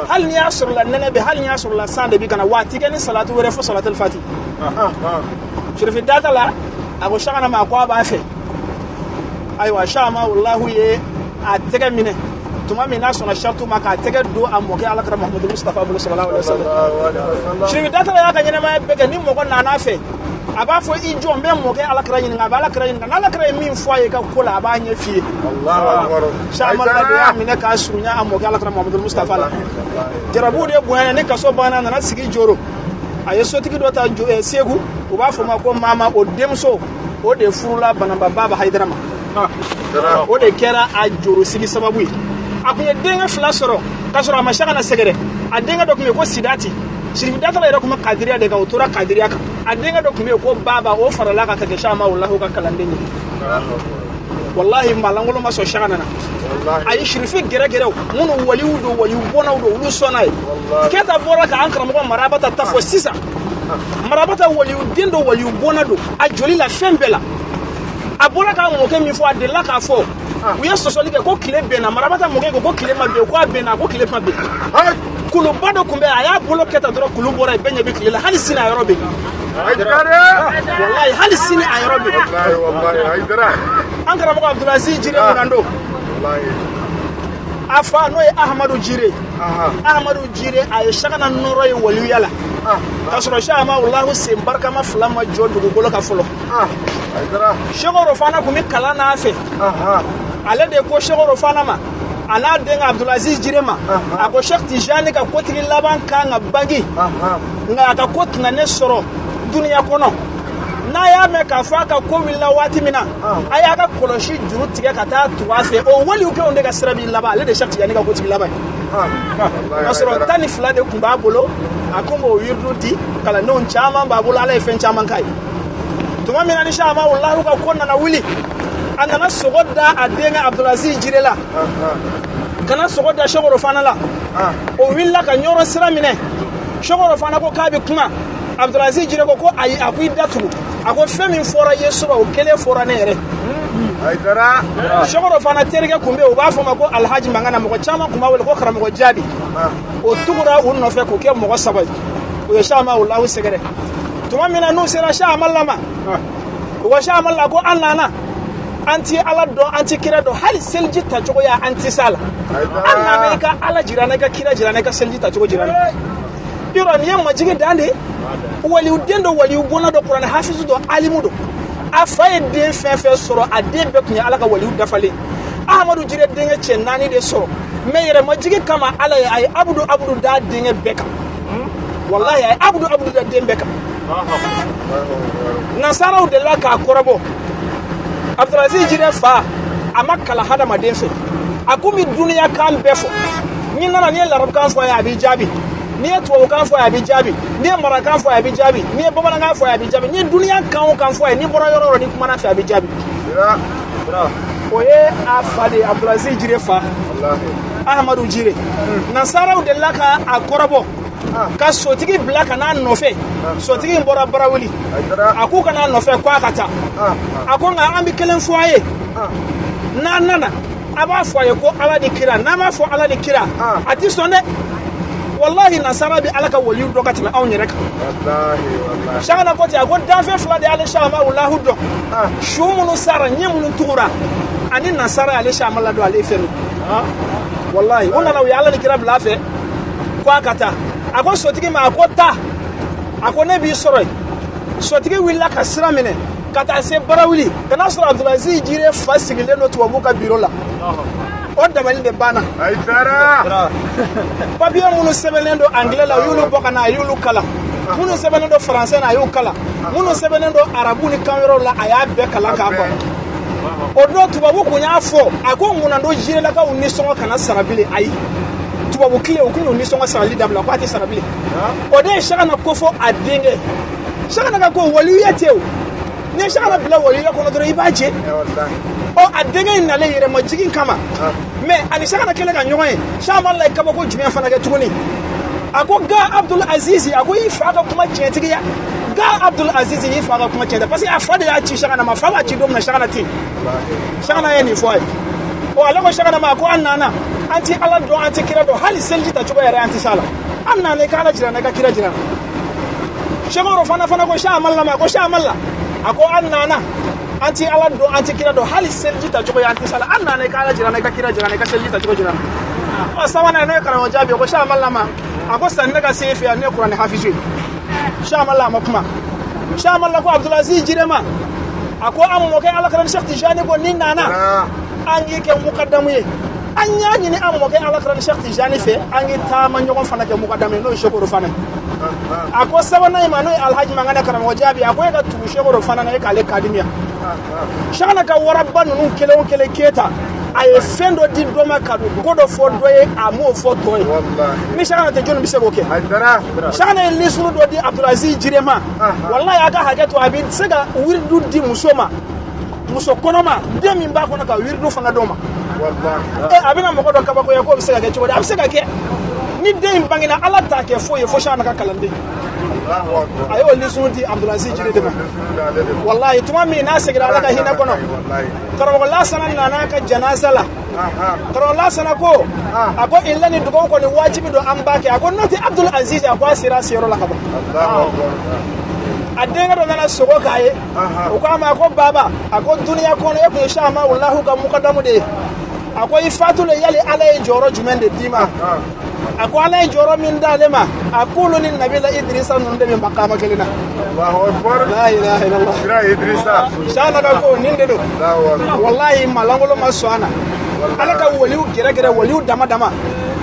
hali n'i y'a sɔrɔ la nɛnɛ bɛ, hali n'i y'a sɔrɔ la san de bɛ ka na, waati kɛ ni salatu wɛrɛ fo salatul fati. Sirifi Datala a ko sɔgɔna ma, a ko a b'a fɛ. Ayiwa, Sama Walahu ye a tɛgɛ minɛ tuma min n'a sɔnna saritu ma, k'a tɛgɛ don a mɔkɛ Alakira Muhamadu Mustafa bolo, sallallahu alaihi wasallam. Sirifi Datala y'a ka ɲɛnamaya bɛɛ kɛ, ni mɔgɔ nana fɛ, a b'a fɔ i jɔ, n bɛ mɔkɛ Alakira ɲininka. A bɛ Alakira ɲininka, n'Alakira ye min fɔ a ye ka ko la, a b'a ɲɛ f'i ye. Sama la de y'a minɛ k'a surunya a mɔkɛ Alakira Muhamadu Mustafa la. Jarabuw de bonyana ni kaso banna, a nana sigi joro. A ye sotigi dɔ ta Segu, u b'a fɔ ma ko Mama, o denmuso o de furula Banamba Baba Hayidara ma. O de kɛra a joro sigi sababu ye. A kun ye denkɛ fila sɔrɔ k'a sɔrɔ a ma se ka na sɛgɛrɛ. A denkɛ dɔ tun bɛ yen ko Sidati. Sirifi Datala yɛrɛ tun bɛ kadiriya de kan, o tora kadiriya kan. A denkɛ dɔ tun bɛ yen ko Baba, o farala kan ka kɛ Sama Walahu ka kalanden ye. Wallahi maalankolon ma sɔn saka nana. A ye sirifi gɛrɛgɛrɛw minnu waliw don, waliw bɔnnaw don, olu sɔnna ye. Keta bɔra ka an karamɔgɔ Marabata ta fɔ sisan. Marabata waliw den don, waliw bɔnna don, a joli la fɛn bɛɛ la. A bɔra k'a mɔkɛ min fɔ, a delila k'a fɔ u ye sɔsɔli kɛ ko tile bɛnna. Marabata mɔkɛ ko ko tile ma bɛn, ko a bɛnna, ko tile ma bɛn. Kuluba dɔ tun bɛ, a y'a bolo kɛ tan dɔrɔn, kulu bɔra yen, bɛɛ ɲɛ bɛ tile la. Hali sini a yɔrɔ bɛ yen, wallahi hali sini a yɔrɔ bɛ yen. An karamɔgɔ Abdulaziz Jire Munando, a fa n'o ye Ahamadu Jire, Ahamadu Jire a ye Sakana nɔrɔ ye waliyuya la k'a sɔrɔ Sama Walahu sen barikama fila ma jɔ dugukolo kan fɔlɔ. Sɛkoro fana tun bɛ kalan n'a fɛ. Ale de ko Sɛkoro fana ma, a n'a denkɛ Abdulaziz Jire ma, a ko Sɛki Tijani ka kotigi laban kan ka bange, nka a ka ko tɛna ne sɔrɔ duniya kɔnɔ. N'a y'a mɛn k'a fɔ a ka ko wulila waati min na, a y'a ka kɔlɔsi juru tigɛ ka taa tugu a fɛ. O waliw de ka sira b'i laban, ale de Sɛki Tijani ka kotigi laban ye. K'a sɔrɔ 12 de tun b'a bolo, a ko b'o yiridu di kalandenw caman b'a bolo, Ala ye fɛn caman k'a ye. Tuma min na ni Sama Walahu ka ko nana wuli, a nana sogo da a denkɛ Abdulaziz Jire la, ka na sogo da Sɛkoro fana la. O wulila ka ɲɔrɔ sira minɛ. Sɛkoro fana ko k'a bɛ kuma. Abdulaziz Jire ko ayi, a ko i da tugu, a ko fɛn min fɔra i ye suba, o kelen fɔra ne yɛrɛ. Hayidara. Sɛkɔrɔ fana terikɛ kun bɛ yen, u b'a fɔ ma ko Alhaji Mangana, mɔgɔ caman kun b'a wele ko karamɔgɔ Jaabi. O tugura u nɔfɛ k'o kɛ mɔgɔ saba ye, u ye Sɛki Umaru sɛgɛrɛ. Tuma min na n'u sera Sɛki Amadu ma, u ko Sɛki Amadu ko an nana, an ti Ala dɔn, an ti kira dɔn, hali seliji tacogoya an ti s'a la, an nana i ka Ala jira an na, i ka kira jira an na, i ka seliji tacogo jira an na. Yɔrɔ nin ye majigi dan de ye. Waliyu den dɔ, waliyu bɔnna dɔ, kuranɛ hafizu dɔ, alimu dɔ, a fa ye den fɛn fɛn sɔrɔ, a den bɛɛ tun ye Ala ka waliyu dafalen. Ahamadu Jire denkɛ cɛ naani de sɔrɔ, mɛ yɛrɛ majigi kama Ala ye, a ye abudu abudu da denkɛ bɛɛ kan. Walahi, a ye abudu abudu da den bɛɛ kan. Nansaraw delila k'a kɔrɔbɔ. Abdulaziz Jire fa, a ma kalan hadamaden fɛ, a kun bɛ duniya kan bɛɛ fɔ. N'i nana, n'i ye larabukan fɔ a ye, a b'i jaabi. N'i ye tubabukan fɔ a ye, a b'i jaabi. N'i ye marakan fɔ a ye, a b'i jaabi. N'i ye bamanankan fɔ a ye, a b'i jaabi. N'i ye duniya kan o kan fɔ a ye, n'i bɔra yɔrɔ o yɔrɔ, n'i kumana fɛ, a b'i jaabi. O ye a fa de ye, Abdulaziz Jire fa, Ahamadu Jire. Nansaraw delila ka a kɔrɔbɔ ka sotigi bila ka n'a nɔfɛ. Sotigi in bɔra Barawuli, a k'u ka n'a nɔfɛ, ko a ka taa. A ko nka an bɛ kelen fɔ a ye, n'an nana, a b'a fɔ a ye ko Ala ni kira. N'an b'a fɔ Ala ni kira, a ti sɔn dɛ. Walahi, nasara bɛ Ala ka waliyu dɔn ka tɛmɛ anw yɛrɛ kan. Sakana ko ten, a ko danfɛn fila de y'ale Sɛki Umaru dɔn: su minnu sara, ɲɛ minnu tugura, ani nasara y'ale Sɛki Amadu dɔn, ale ye fɛn min. Walahi, u nana, u ye Ala ni kira bila a fɛ ko a ka taa. A ko sotigi ma, a ko taa, a ko ne b'i sɔrɔ yen. Sotigi wulila ka sira minɛ ka taa se Barawuli, ka n'a sɔrɔ Abdulaziz Jire fa sigilen don tubabu ka biro la. O dabali de banna. Papiye minnu sɛbɛnnen don anglais la, u y'olu bɔ ka na, a y'olu kalan. Minnu sɛbɛnnen don français na, a y'u kalan. Minnu sɛbɛnnen don arabu ni kan wɛrɛw la, a y'a bɛɛ kalan k'a ban. O don tubabu kun y'a fɔ, a ko munna don jirelakaw nisɔngɔ kana sara bilen? Ayi, tubabu tile, u kun y'u nisɔngɔ sarali dabila, ko a tɛ sara bilen. O de ye Sakana ko fɔ a denkɛ Sakana ka ko waliyuya tɛ o. N'i ye Sakana bila waliyuya kɔnɔ dɔrɔn, i b'a jɛ. Ɔ, a denkɛ in nalen yɛrɛmajigin kama, mɛ ani Sakana kɛlen ka ɲɔgɔn ye, Sɛki ye kabako jumɛn fana kɛ tuguni? A ko ga Abdul Aziz, a ko i fa ka kuma tiɲɛtigiya. Ga Abdul Aziz, i fa ka kuma tiɲɛ, parce que a fa de y'a ci Sakana ma. Fa b'a ci don min na, Sakana tɛ yen. Sakana ye nin fɔ a ye. Ɔ, ale ko Sakana ma, a ko an nana, an ti Ala dɔn, an ti kira dɔn, hali seliji ta cogo yɛrɛ an ti s'a la, an nana i ka Ala jira n na, i ka kira jira n na. Sɛkɔrɔ fana ko Sɛki Amadu ma, a ko Sɛki Amadu, a ko an nana, an ti Ala dɔn, an ti kira dɔn, hali seliji ta cogo ye an ti s'a la, an nana i ka Ala jira n na, i ka kira jira n na, i ka seliji ta cogo jira n na. Ɔ, sabanan, n'o ye karamɔgɔ jaabi ye, ko Sɛki Amadu ma, a ko sanni ne ka se e fɛ yan, ne ye kuranɛ hafizu ye. Sɛki Amadu a ma kuma. Sɛki Amadu ko Abdulaziz Jire ma, a ko an mɔkɛ Ala karam Sɛki Tijani ko n'i nana, an k'i kɛ mukadamu ye. An y'a ɲini an mɔkɛ Ala karam Sɛki Tijani fɛ, an k'i taama ɲɔgɔn fana kɛ mukadamu ye, n'o ye Sɛkoro fana ye. A ko sabanan in ma, n'o ye Alhaji Mangana karamɔgɔ jaabi, a ko e ka tugu Sɛkoro fana na, e k'ale kadimiya. Sakana ka waraba ninnu kelen o kelen keta, a ye fɛn dɔ di dɔ ma ka ko dɔ fɔ dɔ ye, a m'o fɔ tɔ ye. Ni Sakana tɛ, jɔnni bɛ se k'o kɛ? Sakana ye lisuru dɔ di Abdulaziz Jire ma. Walahi, a ka hakɛ to, a bɛ se ka wiridu di muso ma, muso kɔnɔma, den min b'a kɔnɔ, ka wiridu fana d'o ma. E, a bɛna mɔgɔ dɔ kabakoya k'o bɛ se ka kɛ cogo di? A bɛ se ka kɛ. Ni den in bangena, Ala t'a kɛ foyi ye fo Sakana ka kalanden. A y'o lisuru di Abdulaziz Jire de ma. Walahi, tuma min n'a seginna Ala ka hinɛ kɔnɔ, karamɔgɔ Lasana nana ka janaza la. Karamɔgɔ Lasana ko, a ko illa ni dugawu kɔni wajibi don, an b'a kɛ. A ko n'o tɛ, Abdul Aziz, a ko a sera a seyɔrɔ la ka ban. A denkɛ dɔ nana sogo k'a ye, o ko a ma, a ko baba, a ko duniya kɔnɔ e tun ye Sɛki Umaru ka mukadamu de ye. A ko i fatulen, yali Ala ye jɔyɔrɔ jumɛn de d'i ma? A ko Ala ye jɔyɔrɔ min d'ale ma, a k'olu ni Nabila Idrisa ninnu de bɛ makama kelen na. La ilaha illallah. Sɛki ka ko nin de don. Walahi, malangolo ma sɔn a na. Ala ka waliw gɛrɛgɛrɛ, waliw dama dama.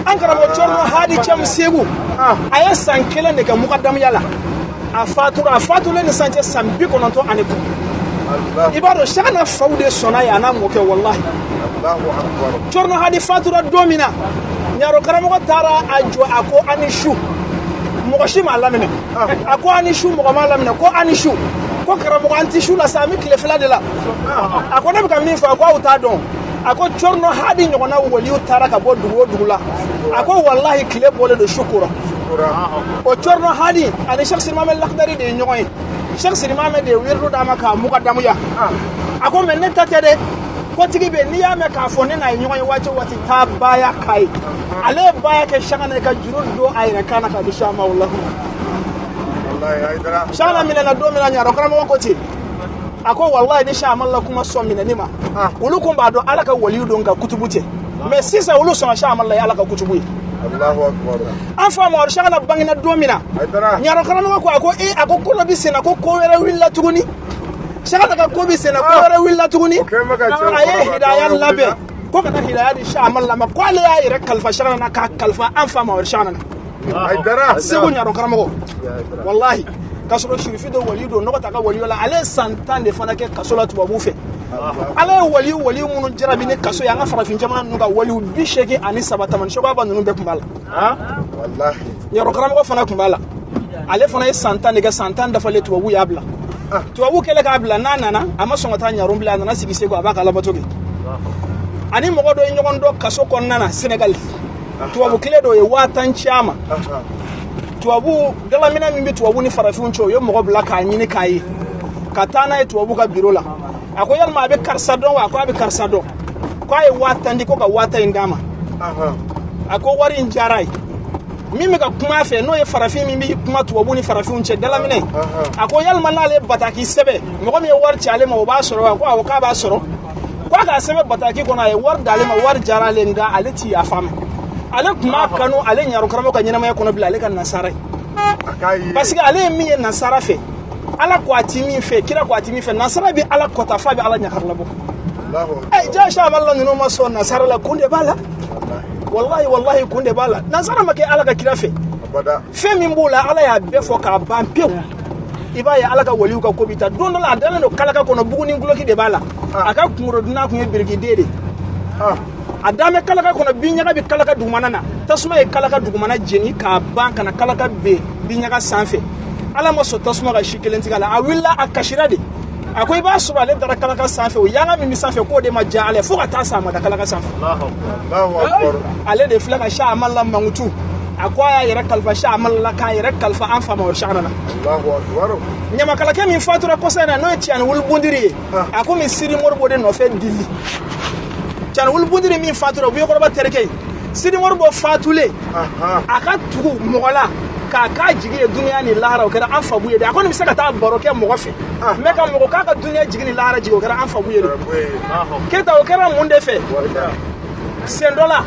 An karamɔgɔ Cɔrɔnɔ Hadi Cɛm Segu, a ye san kelen de kɛ mukadamuya la, a fatura. A fatulen ni sisan cɛ, san 90 ani kɔ. I b'a dɔn, Sakana faw de sɔnna ye, a n'a mɔkɛ. Walahi, Cɔrɔnɔ Hadi fatura don min na, ɲaro karamɔgɔ taara a jɔ, a ko a ni su, mɔgɔ si m'a laminɛ. A ko a ni su, mɔgɔ m'a laminɛ. Ko a ni su. Ko karamɔgɔ, an ti su la sa, an bɛ tile fila de la. A ko ne bɛ ka min fɔ, a ko aw t'a dɔn. A ko Cɔrɔnɔ Hadi ɲɔgɔnna waliw taara ka bɔ dugu o dugu la, a ko walahi, tile bɔlen don, su kora. O Thierno Hadi ani Cheikh Sirimamɛ Lakidari de ye ɲɔgɔn ye. Cheikh Sirimamɛ de ye wiridu d'a ma k'a mukadamuya. A ko mais ne ta tɛ dɛ, kotigi bɛ n'i y'a mɛn k'a fɔ ne n'a ye ɲɔgɔn ye waati o waati, taa baya k'a ye. Ale ye baya kɛ Cheikhana ka juru don a yɛrɛ kan na k'a di Cheikh Mawulahu. Cheikhana minɛna don min na, ɲarɔ karamɔgɔ ko ten, a ko walayi ni Cheikh Amala kuma sɔn minɛni ma, olu kun b'a dɔn Ala ka waliyu don ka kutubu tɛ. Mais sisan olu sɔnna Cheikh Amala ye Ala ka kutubu ye. An fa Mamadu Cheikhana bangena don min na, ɲarɔ karamɔgɔ ko, a ko ee, a ko ko dɔ bɛ sen na, ko ko wɛrɛ wulila tuguni. Cheikhana ka ko bɛ sen na, ko wɛrɛ wulila tuguni. A ye hidaya labɛn ko ka taa hidaya di Cheikh Amala ma, ko ale y'a yɛrɛ kalifa Cheikhana na k'a kalifa an fa Mamadu Cheikhana na. Segu ɲarɔ karamɔgɔ, walahi k'a sɔrɔ sirifi don, wali don, nɔgɔ t'a ka waliyo la. Ale ye san 10 de fana kɛ kaso la tubabuw fɛ. Ala ye wali wali minnu jarabi ni kaso ye an ka farafin jamana ninnu ka waliw 83, Tamani Sɔgɔba ninnu bɛɛ tun b'a la. Ɲarɔ karamɔgɔ fana tun b'a la. Ale fana ye san 10 de kɛ. San 10 dafalen, tubabu y'a bila. Tubabu kɛlen k'a bila, n'a nana, a ma sɔn ka taa ɲarun bila, a nana sigi Segu, a b'a ka alabato kɛ. Ani mɔgɔ dɔ ye ɲɔgɔn dɔn kaso kɔnɔna na Senegali. Tubabu kile dɔ ye 10,000 ci a ma. Tubabu dalaminɛ min bɛ tubabu ni farafinw cɛ, o ye mɔgɔ bila k'a ɲini k'a ye, ka taa n'a ye tubabu ka biro la. A ko yalima a bɛ karisa dɔn wa? A ko a bɛ karisa dɔn. Ko a ye 10,000 di, ko ka 10,000 in d'a ma. A ko wari in diyara ye. Min bɛ ka kuma a fɛ, n'o ye farafin min bɛ kuma tubabu ni farafinw cɛ dalaminɛ, a ko yalima n'ale bataki sɛbɛn, mɔgɔ min ye wari ci ale ma, o b'a sɔrɔ wa? Ko awɔ, k'a b'a sɔrɔ. Ko a k'a sɛbɛn bataki kɔnɔ. A ye wari d'ale ma, wari diyara ale, nka ale ti yafa ma. Ale tun b'a kanu ale ɲaro karamɔgɔ ka ɲɛnamaya kɔnɔ bila ale ka nasara ye, parce que ale ye min ye nasara fɛ, Ala ko a ti min fɛ, kira ko a ti min fɛ. Nasara bɛ Ala kɔta f'a bɛ Ala ɲakarila bɔ. Ɛ ja Amala ninnu ma sɔn nasara la, kun de b'a la. Wallahi, wallahi, kun de b'a la. Nasara ma kɛ Ala ka kira fɛ. Fɛn min b'o la, Ala y'a bɛɛ fɔ k'a ban pewu. I b'a ye Ala ka waliw ka ko bi ta. Don dɔ la, a dalen don kalaka kɔnɔ, buguni guloki de b'a la. A ka kunkolo dunan kun ye birikiden de. A dan bɛ kalaka kɔnɔ, binɲaga bɛ kalaka dugumana na. Tasuma ye kalaka dugumana jeni k'a ban ka na kalaka ben binɲaga sanfɛ. Ala ma sɔn tasuma ka si kelen tigɛ a la. A wulila, a kasira de. A ko i b'a sɔrɔ ale dara kalaka sanfɛ, o yanga min bɛ sanfɛ, k'o de ma diya ale fo ka taa sa, a ma da kalaka sanfɛ. Ale de filɛ ka Cheikh Amala mankutu. A ko a y'a yɛrɛ kalifa Cheikh Amala la, k'a yɛrɛ kalifa an fa Mamadu Cheikhana na. Ɲamakalakɛ min fatura kɔsa in na, n'o ye Tiyani Wuli Bundiri ye, a ko min Sidi Moribo de nɔfɛ Dili. Tiyani Wuli Bundiri min fatura, o Buyekɔrɔba terikɛ ye. Sidi Moribo fatulen, a ka tugu mɔgɔ la k'a k'a jigi ye duniya ni lahara, o kɛra an fa Buye de. A kɔni bɛ se ka taa baro kɛ mɔgɔ fɛ, mais ka mɔgɔ k'a ka duniya jigi ni lahara jigi, o kɛra an fa Buye de. Keyita, o kɛra mun de fɛ? Sen dɔ la,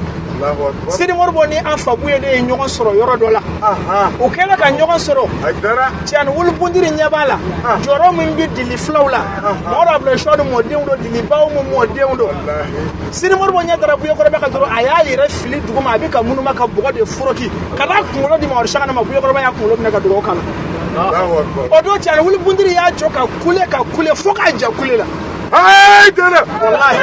Sidi Moribo ni an fa Buye de ye ɲɔgɔn sɔrɔ yɔrɔ dɔ la. U kɛlen ka ɲɔgɔn sɔrɔ, Tiyani Wuli Bundiri ɲɛ b'a la jɔyɔrɔ min bɛ Dili filaw la. Mɔgɔ dɔ Abulayi Suwadu mɔdenw don, Dili baw mu mɔdenw don. Sidi Moribo ɲɛ dara Buyekɔrɔba kan dɔrɔn, a y'a yɛrɛ fili duguma, a bɛ ka munuma ka bɔgɔ de foroki ka n'a kunkolo di Mamadu Cheikhana ma. Buyekɔrɔba y'a kunkolo minɛ ka dugawu k'a la. O don, Tiyani Wuli Bundiri y'a jɔ ka kule, ka kule fo k'a ja kule la. Wallahi,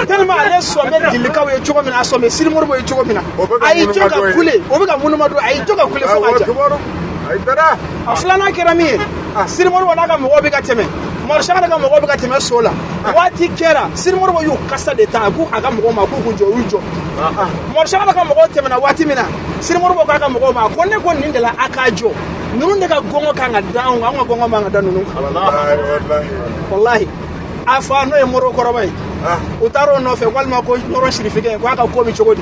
tellement ale sɔn bɛ Dilikaw ye cogo min na, a sɔn bɛ Sidi Moribo ye cogo min na, a y'i jɔ ka kule, o bɛ ka munuma don, a y'i jɔ ka kule fo ka ja. A filanan kɛra min ye, Sidi Moribo n'a ka mɔgɔw bɛ ka tɛmɛ, Mamadu Cheikhana ka mɔgɔw bɛ ka tɛmɛ so la. Waati kɛra, Sidi Moribo y'u kasa de ta, a ko a ka mɔgɔw ma k'u k'u jɔ, u y'u jɔ. Mamadu Cheikhana ka mɔgɔw tɛmɛna waati min na, Sidi Moribo k'a ka mɔgɔw ma, a ko ne ko nin de la a k'a jɔ, ninnu de ka gɔngɔ kan ka da anw kan, anw ka gɔngɔ man ka da ninnu kan. Wallahi, a fa n'o ye Moribo kɔrɔba ye, u taara o nɔfɛ walima ko Ɲɔrɔ sirifikɛ, ko a ka ko bɛ cogo di?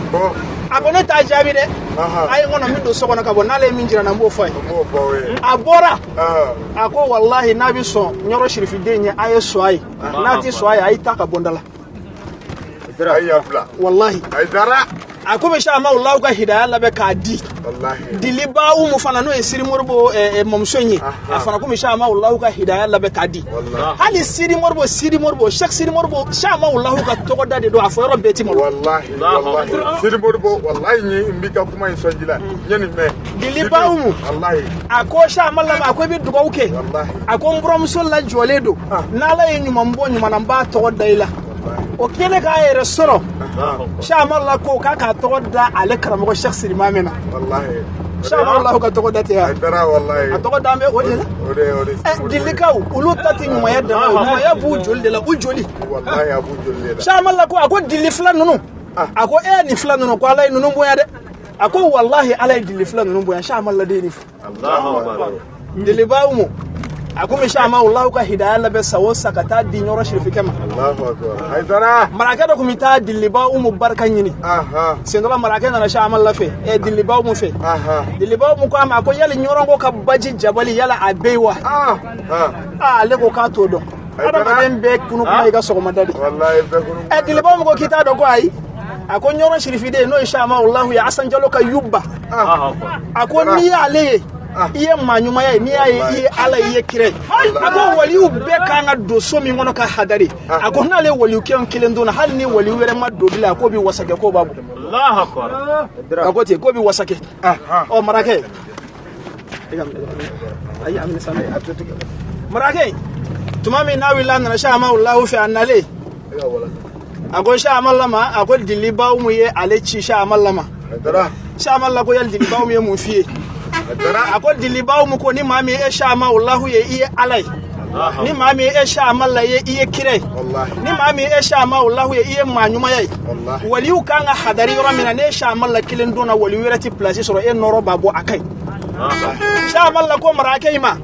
A ko ne t'a jaabi dɛ, a ye n kɔnɔ n bɛ don so kɔnɔ ka bɔ, n'ale ye min jira n na, n b'o fɔ a ye. A bɔra, a ko wallahi n'a bɛ sɔn Ɲɔrɔ sirifiden ye, a ye sɔn a ye, n'a tɛ sɔn a ye, a y'i ta ka bɔ n da la. Wallahi, a ko bɛ sa ma Alahu ka hidaya labɛn k'a di Diliba Umu fana, n'o ye Sidi Moribo mamuso in ye, a fana ko sa ma Alahu ka hidaya labɛn k'a di. Hali Sidi Moribo, Sidi Moribo, Cheikh Sidi Moribo, sa ma Alahu ka tɔgɔda de don, a fɔ yɔrɔ bɛɛ ti malo. Wallahi, wallahi, Sidi Moribo, wallahi, n b'i ka kuma in sɔnji la, n ye nin mɛn. Diliba Umu, a ko sa ma lama, a ko i bɛ dugawu kɛ, a ko n buramuso lajɔlen don, n'Ala ye ɲuman bɔ ɲuman na, n b'a tɔgɔ da i la. O kɛlen k'a yɛrɛ sɔrɔ, Shamala ko k'a k'a tɔgɔ da ale karamɔgɔ Cheikh Sirimame na. Shamala ka tɔgɔ da tɛ yan, a tɔgɔ da bɛ o de la. Dilikaw olu ta tɛ ɲumanya dama ye, ɲumanya b'u joli de la, u joli. Shamala ko, a ko dili fila ninnu, a ko e nin fila ninnu, ko Ala ye ninnu bonya dɛ. A ko wallahi ala ye dili fila ninnu bonya Shama la den ni fo. Allahu akbar. Diliba Umu a ko Shama wallahi ka hidaya labɛn sa o sa ka taa di Ɲɔrɔ sirifikɛ ma. Allahu akbar. Haidara. Marakɛ dɔ tun bɛ taa Diliba Umu barika ɲini. Sen dɔ la marakɛ nana Shama la fɛ Diliba Umu fɛ. Diliba Umu ko a ma ko yali Ɲɔrɔ ko ka baji jabali yala a bɛ yen wa? Ale ko k'a t'o dɔn. Adamaden bɛɛ kunu kuma i ka sɔgɔmada de. Wallahi bɛɛ kunu. Diliba Umu ko k'i t'a dɔn ko ayi. A ko Ɲɔrɔ sirifiden n'o ye Shama wallahi ye Asan Jalo ka yuba. A ko n'i y'ale ye i ye maa ɲumanya ye, n'i y'a ye i ye Ala ye, i ye kira ye. A ko waliyu bɛɛ kan ka don so min kɔnɔ ka hadari. A ko n'ale waliyu kelen donna hali ni waliyu wɛrɛ ma don bilen a k'o bɛ wasakɛ k'o b'a bɔ. Allahu akbar. A ko ten k'o bɛ wasakɛ. Ɔ marakɛ. Marakɛ tuma min n'a wulila a nana Shama wallahi fɛ a nalen. A ko Shama la ma a ko Diliba Umu ye ale ci Shama la ma. Shama la ko yali Diliba Umu ye mun f'i ye? A ko Diliba Umu ko ni maa min ye Shama wallahi ye i ye Ala ye. Ni maa min ye Shama la ye i ye kira ye. Ni maa min ye Shama wallahi ye i ye maa ɲumanya ye. Waliyu kan ka hadari yɔrɔ min na ne Shama la kelen donna waliyu wɛrɛ ti place sɔrɔ e nɔrɔ b'a bɔ a ka ɲi. Shama la ko marakɛ in ma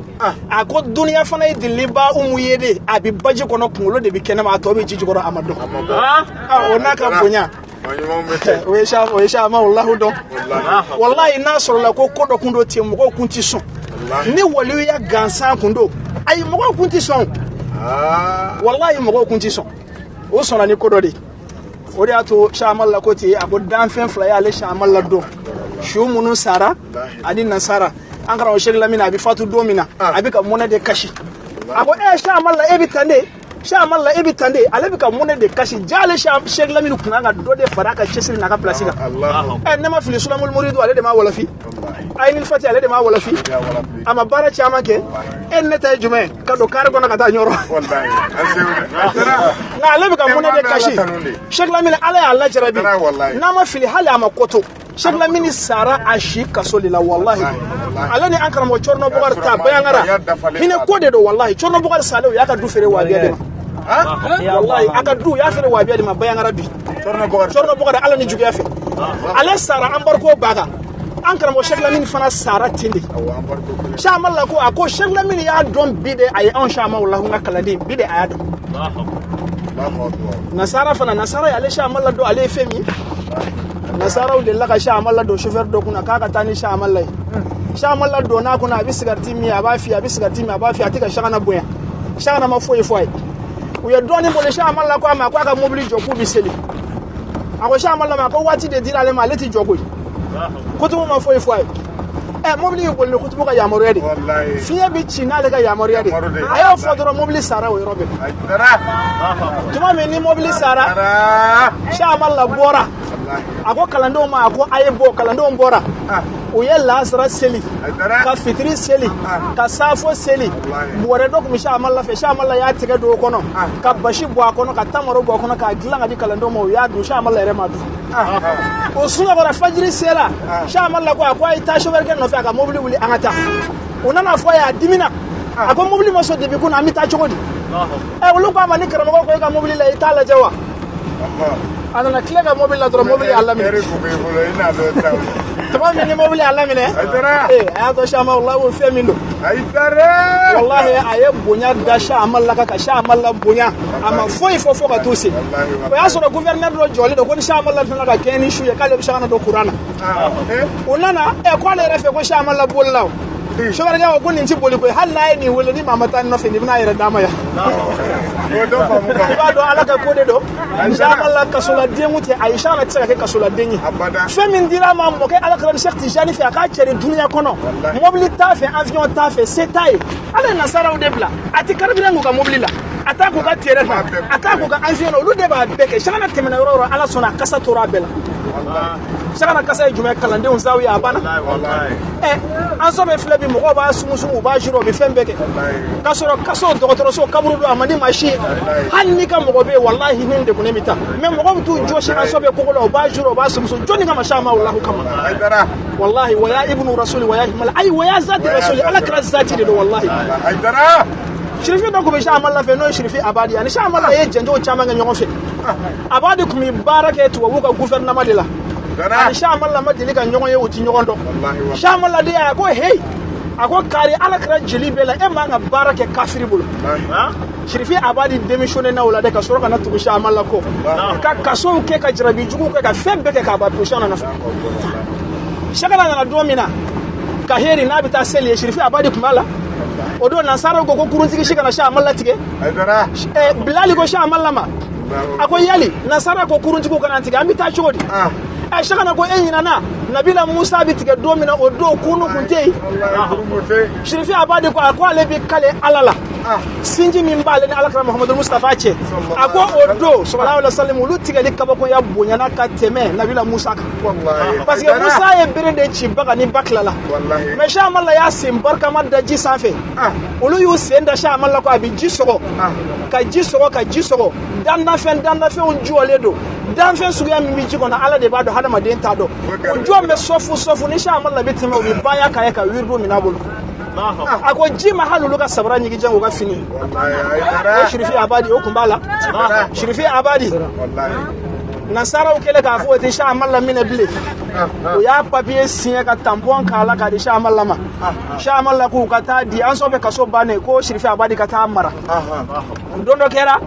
a ko duniya fana ye Diliba Umu ye de a bɛ baji kɔnɔ kunkolo de bɛ kɛnɛma a tɔ bɛ ji jukɔrɔ a ma dɔn. O n'a ka bonya o ye Shama wallahi dɔn. Wallahi n'a sɔrɔla ko ko dɔ kun don ten mɔgɔw kun ti sɔn. Ni waliyuya gansan kun don ayi mɔgɔw kun ti sɔn. Wallahi mɔgɔw kun ti sɔn. O sɔnna ni ko dɔ de ye. O de y'a to Shama la ko ten a ko danfɛn fila y'ale Shama la dɔn. Su minnu sara ani nasara. An karamɔgɔ Sɛki Lamini a bɛ fatu don min na a bɛ ka mɔnɛ de kasi. A ko Shama la e bɛ tan de. Shama la e bɛ tan de. Ale bɛ ka mɔnɛ de kasi. Ja ale Sɛki Lamini kun kan ka dɔ de fara a ka cɛsiri n'a ka place kan. Ne ma fili Sulamul Muridu ale de ma walafi. Ayinil Fati ale de ma walafi. A ma baara caman kɛ. E ne ta ye jumɛn ka don kari kɔnɔ ka taa Ɲɔrɔ. Nka ale bɛ ka mɔnɛ de kasi. Sɛki Lamini ala y'a lajarabi. N'a ma fili hali a ma koto. Sɛki Lamini sara a si kaso de la wallahi. Ale ni an karamɔgɔ Cɔrɔnɔ Bukari ta Bayangara hinɛ ko de don wallahi. Cɔrɔnɔ Bukari salen o y'a ka du feere wahabiya de ma. Wallahi a ka du o y'a feere wahabiya de ma Bayangara bi. Cɔrɔnɔ Bukari ala ni juguya fɛ. Ale sara embargo b'a kan. An karamɔgɔ Sɛki Lamini fana sara ten de. Shama la ko a ko Sɛki Lamini y'a dɔn bi de a ye anw Shama wallahi n ka kalanden bi de a y'a dɔn. Nasara fana nasara y'ale Shama la dɔn ale ye fɛn min. Nasaraw delila ka Shama la don chauffeur dɔ kunna k'a ka taa ni Shama la ye. Shama la donn'a kunna a bɛ sigariti min a b'a fiyɛ a bɛ sigariti min a b'a fiyɛ a tɛ ka Shana bonya. Shana ma foyi fɔ a ye. U ye dɔɔnin boli Shama la ko a ma k'a ka mobili jɔ k'u bɛ seli. A ko Shama la ma ko waati de dira ale ma ale tɛ jɔ koyi. Kutubu ma foyi fɔ a ye. Mobili bɛ boli ni kutubu ka yamaruya de. Fiɲɛ bɛ ci n'ale ka yamaruya de. A y'o fɔ dɔrɔn mobili sara o yɔrɔ bɛɛ. Tuma min ni mobili sara Shama la bɔra. A ko kalandenw ma a ko a ye bɔ kalandenw bɔra. U ye lansara seli ka fitiri seli ka safo seli. Bɔrɛ dɔ tun bɛ Shama la fɛ Shama la y'a tigɛ don o kɔnɔ ka basi bɔ a kɔnɔ ka tamaro bɔ a kɔnɔ k'a dilan ka di kalandenw ma u y'a dun Shama la yɛrɛ ma dun. O sunɔgɔra fajiri sera Shama la ko a ko a ye taa chauffeur kɛ nɔfɛ a ka mobili wuli an ka taa. U nana fɔ a ye a dimina. A ko mobili ma sɔn depuis kunun an bɛ taa cogo di? Olu ko a ma ni karamɔgɔ ko e ka mobili la i t'a lajɛ wa? A nana tile ka mobili la dɔrɔn mobili y'a laminɛ. Tuma min ni mobili y'a laminɛ a y'a to Shama wallahi o fɛn min don. Wallahi a ye bonya da Shama la ka Shama la bonya a ma foyi fɔ fo ka t'u se. O y'a sɔrɔ gouverneur dɔ jɔlen don ko ni Shama la tɛna ka kɛɲɛ ni su ye k'ale bɛ Shana don kuran na. U nana k'ale yɛrɛ fɛ ko Shama la bolila o. Chauffeur ko ko nin ti boli koyi hali n'a ye nin wele ni maa ma taa nɔfɛ nin bɛna a yɛrɛ d'a ma yan. I b'a dɔn ala ka ko de don. Shama la kasoladen kun tɛ ayi Shana tɛ se ka kɛ kasoladen ye. Fɛn min dira a ma mɔkɛ ala kɛra ni Sɛki Tijani fɛ a k'a cɛri dunuya kɔnɔ. Mobili t'a fɛ avion t'a fɛ se t'a ye. Ala ye nasaraw de bila a ti carburant k'u ka mobili la a t'a k'u ka terrain na a t'a k'u ka avion na olu de b'a bɛɛ kɛ. Shana tɛmɛna yɔrɔ o yɔrɔ ala sɔnna a kasa tora a bɛɛ la. Shana kasa ye jumɛn kalandenw zawiya a banna. An sɔbɛ filɛ bi mɔgɔw b'a sumusumu u b'a juru u bɛ fɛn bɛɛ kɛ. K'a sɔrɔ kaso dɔgɔtɔrɔso kaburu don a man di maa si ye. Hali n'i ka mɔgɔ bɛ yen walahi ni degunnen bɛ taa mais mɔgɔw bɛ t'u jɔsi an sɔbɛ kogo la u b'a juru u b'a sumusumu jɔnni kama Shama wallahi kama. Wallahi wa ya ibnu rasuli wa ya himal ayi wa ya zati rasuli ala kɛra zati de don wallahi. Sirifi dɔ tun bɛ Shama la fɛ n'o ye Sirifi Abadi ani Shama la ye jɛnjɛw caman kɛ ɲɔgɔn fɛ. Abadi tun bɛ baara kɛ tubabuw ka gouvernement de la. Ani Shamala ma deli ka ɲɔgɔn ye, u ti ɲɔgɔn dɔn. Shamala de y'a ko hey, a ko kari ala kɛra jeli bɛɛ la, e man ka baara kɛ kafiri bolo. Sirifi Abadi démissionné na o la dɛ, ka sɔrɔ ka na tugu Shamala kɔ, ka kasow kɛ, ka jarabi juguw kɛ, ka fɛn bɛɛ kɛ k'a ban pewu. Shamala nɔfɛ Sakana nana don min na ka heri n'a bɛ taa seli ye, Sirifi Abadi tun b'a la. O don nansaraw ko ko kuruntigi si kana Shamala tigɛ. Bilali ko Shamala ma, a ko yali nansara ko kuruntigiw kana tigɛ, an bɛ taa cogo di? Sakana ko e ɲinana Nabila Musa bɛ tigɛ don min na, o don kunu kun tɛ yen. Sirifi Abadi ko a ko ale bɛ kale Ala la, sinji min b'ale ni Alakira Muhamadu Mustafa cɛ, a ko o don sallallahu alaihi wasallam olu tigɛli kabakoya bonyana ka tɛmɛ Nabila Musa kan, parce que Musa ye bere de ci baga ni ba tilala, mais Shamala y'a sen barikama da ji sanfɛ, olu y'u sen da Shamala ko a bɛ ji sɔgɔ, ka ji sɔgɔ, ka ji sɔgɔ. Danfɛnw jɔlen don, danfɛn suguya min bɛ ji kɔnɔ Ala de b'a dɔn, hadamaden t'a dɔn. O jɔn bɛ sɔfu sɔfu ni Shamala bɛ tɛmɛ, u bɛ banya k'a ye ka wirido minɛ a bolo. A ko ji ma hali olu ka sabara ɲigin jan u ka fini. O Sirifi Abadi o kun b'a la. Sirifi Abadi nansaraw kɛlen k'a fɔ o tɛ Shamala minɛ bilen, u y'a papiye signé ka tampon k'a la k'a di Shamala ma. Shamala k'u ka taa di an sɔfɛ kaso bannen, ko Sirifi Abadi ka taa mara. Don dɔ kɛra,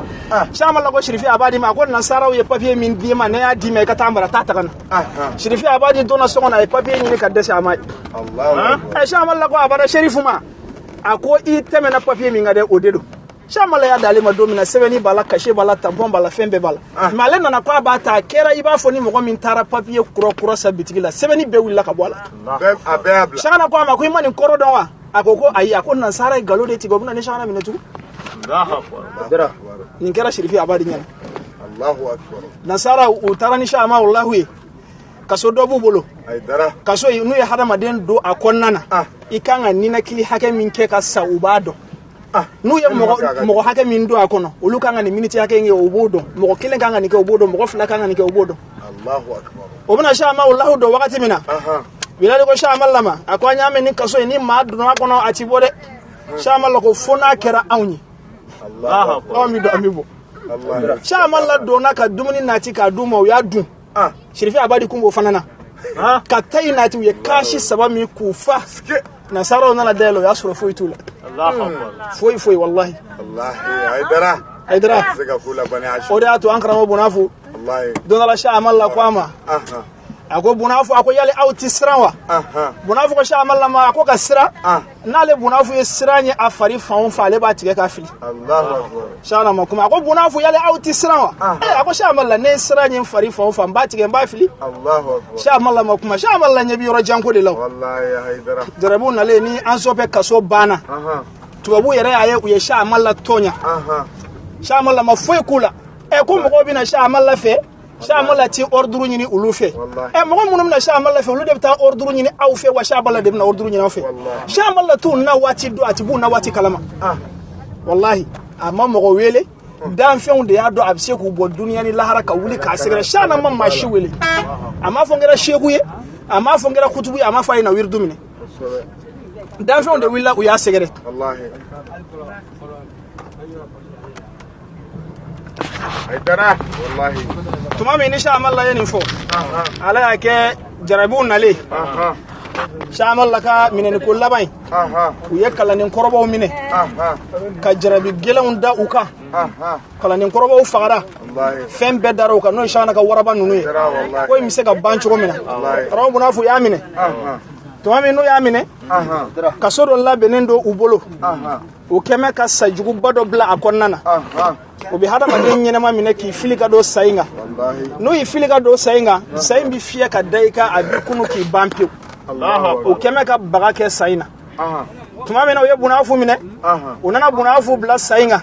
Shamala ko Sirifi Abadi ma, ko nansaraw ye papiye min d'i ma, ne y'a d'i ma i ka taa mara, taa ta ka na. Sirifi Abadi donna so kɔnɔ, a ye papiye ɲini ka dɛsɛ a ma. Shamala ko a bada Sherifu ma, a ko i tɛmɛna papiye min kan dɛ, o de don. Shamala y'a d'ale ma don min na, sɛbɛnni b'a la, cachet b'a la, tampon b'a la, fɛn bɛɛ b'a la. Mais ale nana ko a b'a ta, a kɛra i b'a fɔ ni mɔgɔ min taara papiye kura kura san bitigi la, sɛbɛnni bɛɛ wulila ka bɔ a la. Sakana ko a ma ko i ma nin kɔrɔ dɔn wa? A ko ko ayi, a ko nansara ye nkalon de tigɛ, o bɛna ni Sakana minɛ tugun. Nin kɛra Sirifi Abadi ɲɛna. Nansara u taara ni Shamala walahu ye, kaso dɔ b'u bolo, kaso n'u ye hadamaden don a kɔnɔna na, i kan ka ninakili hakɛ min kɛ ka sa, u b'a dɔn. N'u ye mɔgɔ hakɛ min don a kɔnɔ, olu kan ka nin miniti hakɛ in kɛ, u b'o dɔn. Mɔgɔ kelen kan ka nin kɛ, u b'o dɔn. Mɔgɔ fila kan ka nin kɛ, u b'o dɔn. O bɛna Shamala walahu don wagati min na, Bilali ko Shamala ma, a ko an y'a mɛn ni kaso in ni maa donna a kɔnɔ a ti bɔ dɛ. Shamala ko fo n'a kɛra anw ye, anw bɛ don, an bɛ bɔ. Shamala donna ka dumuni nati k'a d'u ma, u y'a dun. Sirifi Abadi kun b'o fana na, ka tayi nati, u ye kasi saba min k'u fa. Nasaraw nana dayɛlɛ, o y'a sɔrɔ foyi t'u la, foyi foyi, wallahi. Hayidara o de y'a to an karamɔgɔ Bunafu don dɔ la Shamala ko a ma, a ko Bunafu, a ko yali aw ti siran wa? Bunafu ko Shamala ma, a ko ka siran, n'ale Bunafu ye siran ye a fari fan o fan, ale b'a tigɛ k'a fili. Shamala ma kuma, a ko Bunafu yali aw ti siran wa? A ko Shamala, ne ye siran ye n fari fan o fan, n b'a tigɛ n b'a fili. Shamala ma kuma, Shamala ɲɛ bɛ yɔrɔ janko de la. Jarabiw nalen ni an sɔfɛ kaso banna, tubabu yɛrɛ y'a ye u ye Shamala tɔɲa. Shamala ma foyi k'u la. Ko mɔgɔw bɛna Shamala fɛ, Shamala ti ordre ɲini olu fɛ. Mɔgɔ minnu bɛna Shamala fɛ, olu de bɛ taa ordre ɲini aw fɛ wa Shamala de bɛna ordre ɲini aw fɛ. Shamala t'u na waati dɔn, a ti b'u na waati kalama. Wallahi, a ma mɔgɔ wele, danfɛnw de y'a dɔn a bɛ se k'u bɔ duniya ni lahara ka wuli k'a sɛgɛrɛ. Shana ma maa si wele, a m'a fɔ n kɛra seku ye, a m'a fɔ n kɛra kutubu ye, a m'a fɔ a ye na wiridu minɛ. Danfɛnw de wulila u y'a sɛgɛrɛ. Tuma min ni Shamala ye nin fɔ, Ala y'a kɛ jarabiw nalen, Shamala ka minɛniko laban in, u ye kalanden kɔrɔbaw minɛ ka jarabi gɛlɛnw da u kan. Kalanden kɔrɔbaw fagara, fɛn bɛɛ dara u kan, n'o ye Shana ka waraba ninnu ye. Ko in bɛ se ka ban cogo min na, karamɔgɔ Bunafu y'a minɛ. Tuma min n'u y'a minɛ, kaso dɔ labɛnnen don u bolo, o kɛmɛ ka sajuguba dɔ bila a kɔnɔna na. O bɛ hadamaden ɲɛnama minɛ k'i fili ka don sa in kan. N'o y'i fili ka don sa in kan, sa in bɛ fiyɛ ka da i kan, a b'i kunu k'i ban pewu. O kɛmɛ ka baga kɛ sa in na. Tuma min na u ye Bunafu minɛ, u nana Bunafu bila sa in kan.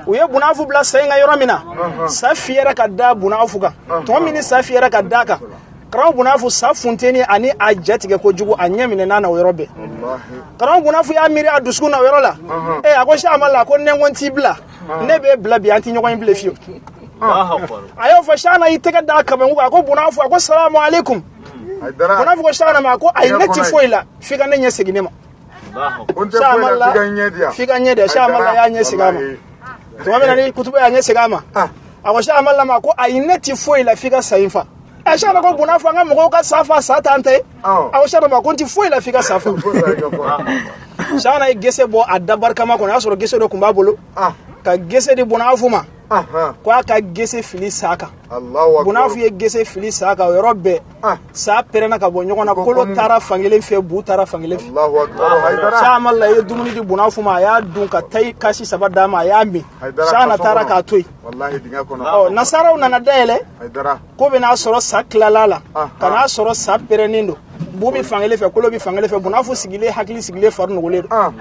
U ye Bunafu bila sa in kan yɔrɔ min na, sa fiyɛra ka da Bunafu kan. Tuma min ni sa fiyɛra ka da kan, karamɔgɔ Bunafu sa funteni ani a ja tigɛ kojugu, a ɲɛ minɛ n'a na o yɔrɔ bɛɛ. Karamɔgɔ Bunafu y'a miiri a dusukun na o yɔrɔ la, a ko Shamala, a ko ne ko n t'i bila, ne b'e bila bi, an tɛ ɲɔgɔn ye bilen fiyewu. A y'o fɔ, Shana y'i tɛgɛ d'a kamakun kan, a ko Bunafu, a ko salamu aleykum. Bunafu ko Shana ma, a ko ayi, ne ti foyi la f'i ka ne ɲɛ segin ne ma. Shamala f'i ka ɲɛ de. Shamala y'a ɲɛ segin a ma. Tuma min na ni kutuba y'a ɲɛ segin a ma, a ko Shamala ma, ko ayi, ne ti foyi la f'i ka sa in fa. Ɛ Shana ko Bunafu an ka mɔgɔw ka sa fa sa t'an tɛ. A ko Shana ma ko n ti foyi la f'i ka sa fa. Shana ye gese bɔ a dabarikama kɔnɔ, o y'a sɔrɔ gese dɔ tun b'a bolo. Ka gese di Bunafu ma. Ko a ka gese fili sa kan. Bunafu ye gese fili sa kan o yɔrɔ bɛɛ. Sa pɛrɛnna ka bɔ ɲɔgɔn na, kolo taara fankelen fɛ, bu taara fankelen fɛ. Caman la ye dumuni di Bunafu ma, a y'a dun ka tayi kasi saba d'a ma, a y'a min. Shana taara k'a to yen. Ɔ nasaraw nana dayɛlɛ ko bɛna sɔrɔ sa tilala la, ka n'a sɔrɔ sa pɛrɛnnen don, bu bɛ fankelen fɛ, kolo bɛ fankelen fɛ. Bunafu sigilen, hakili sigilen, fari nugulen don.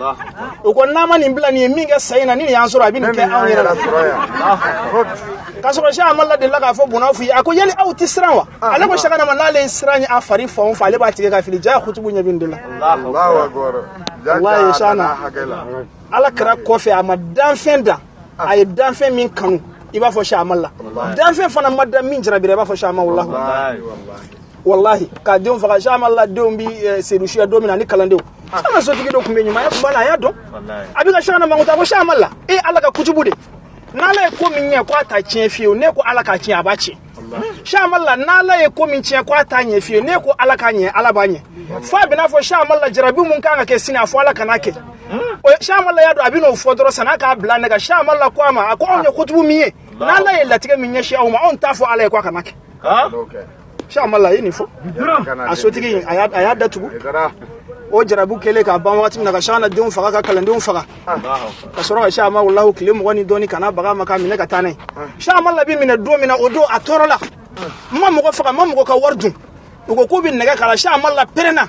U ko n'a ma nin bila nin ye min kɛ sa in na, ni nin y'an sɔrɔ, a bɛ nin kɛ anw yɛrɛ la. K'a sɔrɔ Shana ma delila k'a fɔ Bunafu ye, a ko yali aw tɛ siran wa? Ale ko Shana ma n'ale ye siran ye a fari fan o fan, ale b'a tigɛ ka fili. Ja kutubu ɲɛ bɛ nin de la. Wallahi Shana, Ala kɛra kɔfɛ a ma danfɛn dan, a ye danfɛn min kanu i b'a fɔ Shana la, danfɛn fana ma dan min jarabira i b'a fɔ Shana. Wallahi wallahi, k'a denw faga. Shana la denw bi sedusiya don min na ni kalandenw, Shana sotigi dɔ tun bɛ ɲumanya tun b'a la, a y'a dɔn a bɛ ka Shana mankutu. A ko Shana la, e Ala ka kutubu de, n'Ala ye ko min ɲɛ ko a t'a tiɲɛ fiyewu, ne ko Ala k'a tiɲɛ, a b'a tiɲɛ. Shana la, n'Ala ye ko min tiɲɛ ko a t'a ɲɛ fiyewu, ne ko Ala k'a ɲɛ, Ala b'a ɲɛ. F'a bɛna fɔ Shana la, jarabi mun kan ka kɛ sini, a fɔ Ala kana kɛ. O Shana la y'a dɔn a bɛ n'o fɔ dɔrɔn san'a k'a bila ne kan. Shana la ko a ma, a ko anw ye kutubu min ye, n'Ala ye latigɛ min ɲɛsin aw ma, anw t'a fɔ Ala ye ko a kana kɛ. Shana la ye nin fɔ a sotigi, a y'a datugu. O jarabu kɛlen k'a ban waati min na, ka Shana denw faga, ka kalandenw faga, ka sɔrɔ ka Shana walahu tile 20 ni dɔɔni kana baga ma k'a minɛ ka taa n'a ye. Shana la bi minɛ don min na, o don a tɔɔrɔ la, n ma mɔgɔ faga, n ma mɔgɔ ka wari dun. U ko k'u bɛ nɛgɛ k'a la. Shana la pɛrɛnna,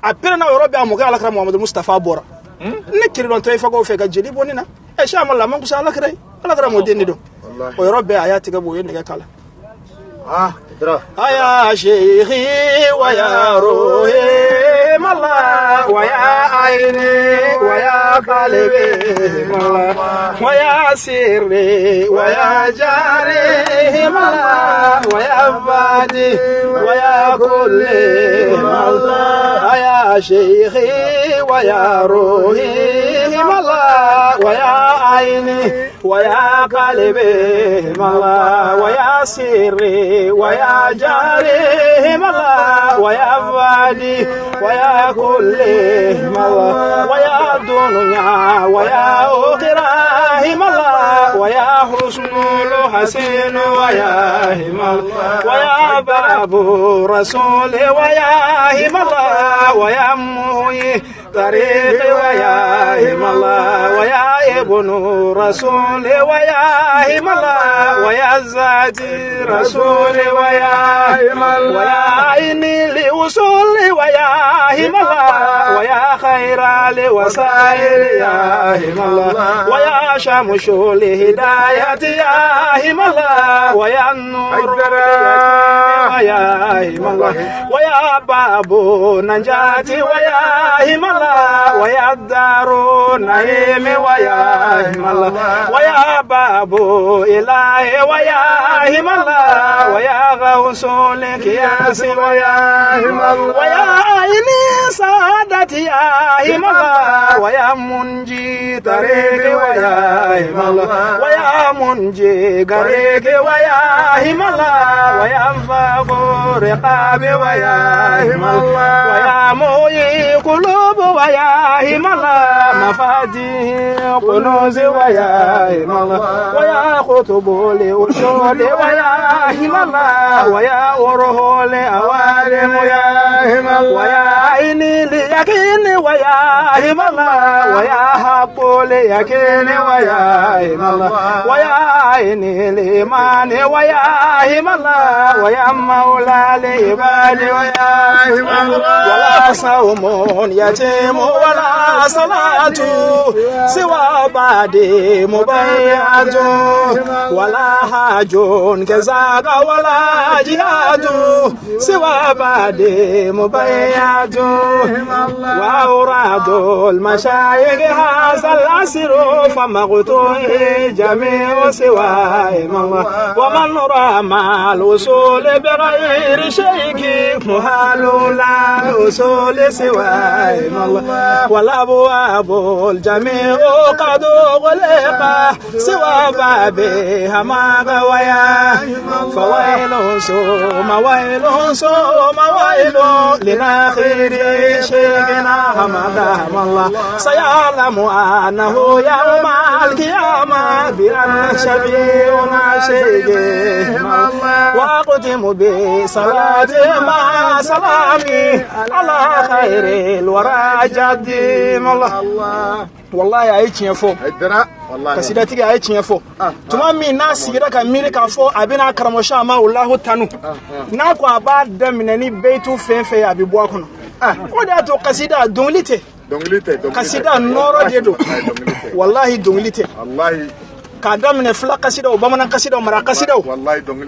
a pɛrɛnna o yɔrɔ bɛɛ, a mɔkɛ Alakira Muhamadu Mustafa bɔra. Ne kiridɔntɔ ye fagaw fɛ ka jeli bɔ ne na. Ɛ Shana la man kusa Alakira ye, Alakira mɔden de don. O yɔrɔ bɛɛ a y'a tigɛ bɔ, o ye nɛgɛ k'a la. Aya Sheikhi wa ya Ruhi mala wa ya Aini wa ya Qalbi mala wa ya Sirri wa ya Jari mala wa ya Fadi wa ya Kulli mala. Aya Sheikhi wa ya Ruhi mala wa ya Aini wa ya Qalbi mala wa ya Sirri wa ya Jari mala wa ya Fadi wa ya Kulli mala wa ya Dunya wa ya Ukhra mala wa ya Husnul Hasin wa ya Himal wa ya Babu Rasul wa ya Himala wa ya Muhyi طريق ويا هملا ويا ابن رسول ويا هملا ويا ذاتي رسول ويا هملا ويا عيني لوصول ويا هملا ويا خير لوسائل يا هملا ويا شمس لهداية يا هملا ويا النور ويا هملا ويا باب نجاة ويا هملا ويا الدار نعيم ويا هملا ويا باب إله ويا هملا ويا غوث الكياس ويا هملا ويا عيني سعادتي يا هملا ويا منجي طريق ويا هملا ويا منجي غريق ويا هملا ويا فاق رقاب ويا هملا ويا موي قلوب ويا هملا مفاتيح كنوز ويا هملا ويا خطب لأصول ويا هملا ويا أره لأوالم ويا هملا ويا عيني ليقين ويا هملا ويا حق ليقين ويا هملا ويا عيني لإيمان ويا هملا ويا مولى لعباد ويا هملا ولا صوم يتيم ولا صلاة سوى بعد مبيعة ولا حاج كذاك ولا جهاد سوى بعد مبيعة وأوراد المشايخ هذا العصر فمقتوه جميع سوى الله ومن رام الوصول بغير شيء محال لا الوصول سوى الله ولا والأبواب الجميع قد أغلق سوى بابها ما غويا فويل ثم ويل ثم ويل لناخر شيخنا حمد الله سيعلم أنه يوم القيامة بأن شفيعنا شيخنا وأقدم بصلاة مع سلامي على خير الورى جدي الله. Wallahi a ye tiɲɛ fɔ. Kasidatigi a ye tiɲɛ fɔ. Tuma min n'a sigira ka miiri k'a fɔ a bɛna karamɔgɔ Shama Ulahu tanu, n'a ko a b'a daminɛ ni beyitu fɛn fɛn ye, a bɛ bɔ a kɔnɔ. O de y'a to kasida dɔnkili tɛ. Kasida nɔɔrɔ de don. Wallahi dɔnkili tɛ. K'a daminɛ fila kasidaw, bamanan kasidaw, mara kasidaw,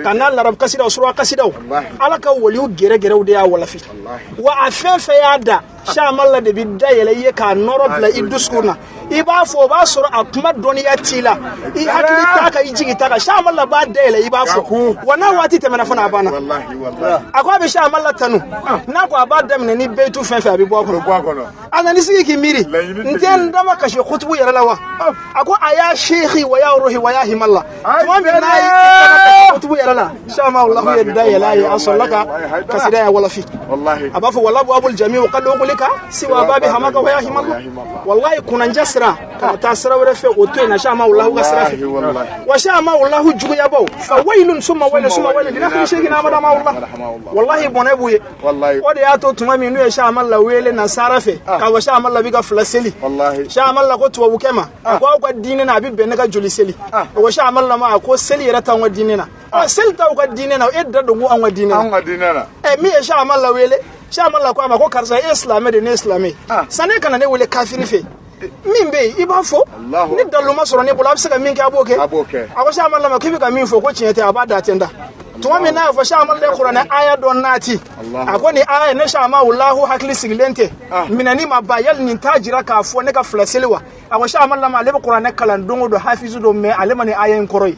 ka n'a larabu kasidaw, sura kasidaw, ala ka waliw gɛrɛgɛrɛw de y'a walafi. Wa a fɛn fɛn y'a da, Shamala de bɛ da yɛlɛ i ye k'a nɔrɔ bila i dusukun na. I b'a fɔ o b'a sɔrɔ a kuma dɔnniya t'i la, i hakili t'a kan, i jigi t'a kan. Shamala b'a da yɛlɛ i b'a fɔ. Wa n'a waati tɛmɛna fana a banna. A ko a bɛ Shamala tanu, n'a ko a b'a daminɛ ni beyitu fɛn fɛn a bɛ bɔ a kɔnɔ. A nana sigi k'i miiri, n tɛ n dama kasi kutubu yɛrɛ la wa? A ko a y'a sehi wa y'a rohi wa y'a himala. Tuma min n'a ye kutubu yɛrɛ la, Shama Ulahu ye da yɛlɛ a ye, a sɔrɔla ka kasida ya walafi. A b'a fɔ wala abul jamiu qad ughliqa siwa babi hamaka wa ya himala. Wallahi kunanja sira kana taa sira wɛrɛ fɛ o to yen na Shama Ulahu ka sira fɛ. Wa Shama Ulahu juguyabaw fa waylun summa waylun summa waylun linakhri shaykhina amada ma wallah. Wallahi bɔnɛ b'u ye. O de y'a to tuma min n'u ye Shama la wele nasara fɛ k'a fɔ Shama la b'i ka fila seli. Shama la ko tubabukɛ ma, a ko aw ka diinɛ na a bɛ bɛn ne ka joli seli. O ko Shama la ma, a ko seli yɛrɛ t'anw ka diinɛ na. Seli t'aw ka diinɛ na, e da don ko anw ka diinɛ na. Min ye Shama la wele, Shama la ko a ma ko karisa e ye silamɛ de, ne ye silamɛ ye. Sanni kana ne wele kafiri fɛ. Min bɛ yen i b'a fɔ, ni dalilu ma sɔrɔ ne bolo a bɛ se ka min kɛ a b'o kɛ. A ko Shama la ma k'i bɛ ka min fɔ ko tiɲɛ tɛ, a b'a da ten da. Tuma min n'a y'a fɔ Shama la kuranɛ aya dɔ naati, a ko nin aya ne Shama Ulahu hakili sigilen tɛ, minɛni ma ban, yali nin t'a jira k'a fɔ ne ka fila seli wa? A ko Shama la ma ale bɛ kuranɛ kalan don o don, hafizu don, mɛ ale ma nin aya in kɔrɔ ye.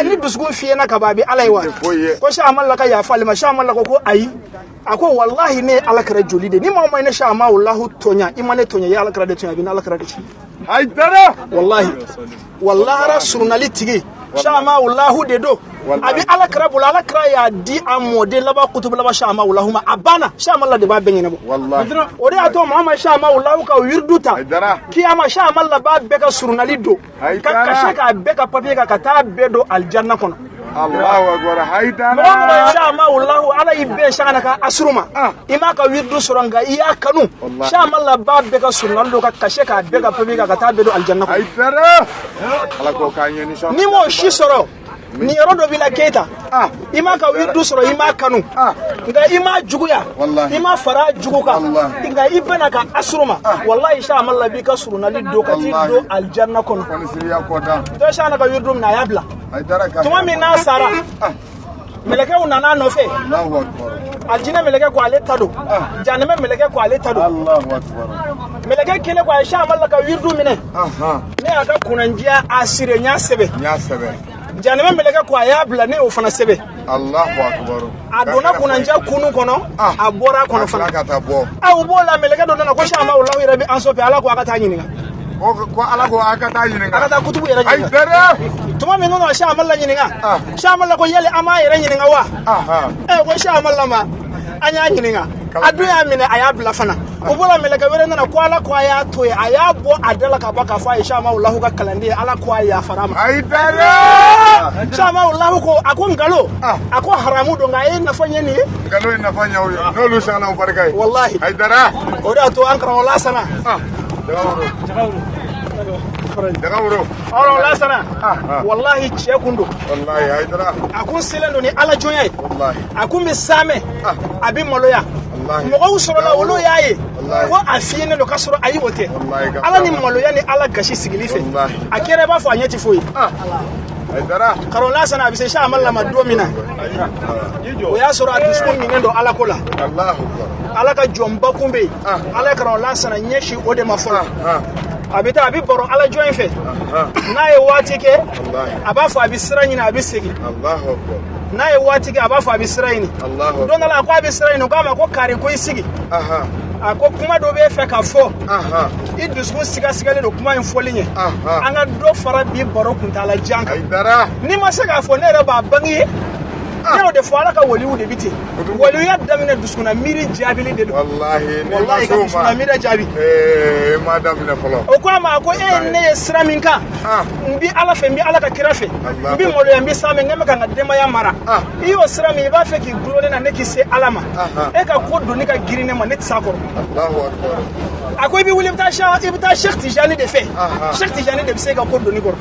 Ni dusukun fiyɛna ka ban a bɛ ala ye wa? Ko Shama la ka yafa ale ma. Shama la ko ayi, a ko wallahi ne ye ala kɛra joli de, ni maa ma ne Shama Ulahu tɔɲa, i ma ne tɔɲa, i ye ala kɛra de tɔɲa, a bɛ ni ala kɛra de ci. Wallahi wallahara surunali tigi Shama Ulahu de don. A bɛ ala kɛra bolo, ala kɛra y'a di a mɔden laban kutubu laban Shama Ulahu ma, a banna. Shama la de b'a bɛɛ ɲɛnabɔ. O de y'a to maa ma Shama Ulahu ka wiridu ta kiyama, Shama la b'a bɛɛ ka surunali don ka kasɛ k'a bɛɛ ka papiye kan ka taa bɛɛ don alijanna kɔnɔ. Allahu akbar. Haidara. Mɔgɔ Shama Ulahu ala y'i bɛn Shana ka asuru ma, i m'a ka wiridu sɔrɔ nka i y'a kanu. Shama la b'a bɛɛ ka surunali don ka kasɛ k'a bɛɛ ka papiye kan ka taa bɛɛ don alijanna kɔnɔ. Haidara. Ala k'o k'an ye ni N'i m'o si sɔrɔ, nin yɔrɔ dɔ b'i la Keyita, i m'a ka wiridu sɔrɔ, i m'a kanu, nka i m'a juguya, i m'a fara jugu kan, nka i bɛna ka asuru ma, wallahi Shama la b'i ka surunali don ka t'i don alijanna kɔnɔ. Dɔ Shana ka wiridu minɛ a y'a bila. Tuma min n'a sara, mɛlɛkɛw nana a nɔfɛ. Alijinɛ mɛlɛkɛ ko ale ta don, janɛmɛ mɛlɛkɛ ko ale ta don. Mɛlɛkɛ kelen ko a ye Shama la ka wiridu minɛ, ne y'a ka kunnandiya a sire n y'a sɛbɛn. Janɛmɛ mɛlɛkɛ ko a y'a bila, ne y'o fana sɛbɛn. A donna kunnandiya kunu kɔnɔ, a bɔra a kɔnɔ fana. U b'o la mɛlɛkɛ dɔ nana ko Shama Ulahu yɛrɛ bɛ an sɔfɛ, ala ko a ka taa ɲininka. Ko ala ko a ka taa ɲininka. A ka taa kutubu yɛrɛ ɲininka. Tuma min n'o Shama la ɲininka, Shama la ko yali an m'a yɛrɛ ɲininka wa? Ko Shama la ma an y'a ɲininka, a dun y'a minɛ a y'a bila fana. O bɔra mɛlɛkɛ wɛrɛ nana ko ala ko a y'a to yen, a y'a bɔ a da la ka bɔ k'a fɔ a ye Shama Ulahu ka kalanden ye, ala ko a yafara ma. Shama Ulahu ko a ko nkalon, a ko haramu don, nka a ye nafa ɲɛ nin ye. Nkalon ye nafa ɲɛ o ye, n'olu sara o barika ye. Wallahi. Haidara. O de y'a to an karamɔgɔ Lasana. Dagawuro. Ɔrɔ Lasana. Wallahi cɛ kun don. Wallahi Haidara. A kun selen don ni ala jɔnya ye. Wallahi. A kun bɛ saamɛ. A bɛ maloya. Mɔgɔw sɔrɔla olu y'a ye ko a fiyennen don k'a sɔrɔ ayi o tɛ. Ala ni maloya ni ala gasi sigili fɛ. A kɛra i b'a fɔ a ɲɛ tɛ foyi. Karamɔgɔ Lasana a bɛ se Shama la ma don min na, o y'a sɔrɔ a dusukun minnen don ala ko la. Ala ka jɔnba kun bɛ yen, ala ye karamɔgɔ Lasana ɲɛsin o de ma fɔlɔ. A bɛ taa a bɛ baro ala jɔn in fɛ, n'a ye waati kɛ a b'a fɔ a bɛ sira ɲini, a bɛ segin. N'a ye waati kɛ a b'a fɔ a bɛ sira ɲini. Don dɔ la a ko a bɛ sira ɲini, o k'a ma ko kari ko i sigi. A ko kuma dɔ b'e fɛ ka fɔ i dusukun sigasigalen don kuma in fɔli ɲɛ an ka dɔ fara bi baro kuntaala jan kan n'i ma se k'a fɔ ne yɛrɛ b'a bange ye ne y'o de fɔ ala ka waliw de bi ten waliya daminɛ dusukunna miiri jaabili de don walahi ka dusukunna miiri jaabi ma daminɛ fɔlɔ o ko a ma ko e ye ne ye sira min kan n bi ala fɛ n bi ala ka kira fɛ n bi maloya n bi saamɛ n bɛ ka n ka denbaya mara i y'o sira min i b'a fɛ k'i gulon ne na ne k'i se ala ma e ka ko doni ka girin ne ma ne tɛ s'a kɔrɔ a ko i bɛ wuli i bɛ taa Cheikh Tijani de fɛ Cheikh Tijani de bɛ se ka ko doni kɔrɔ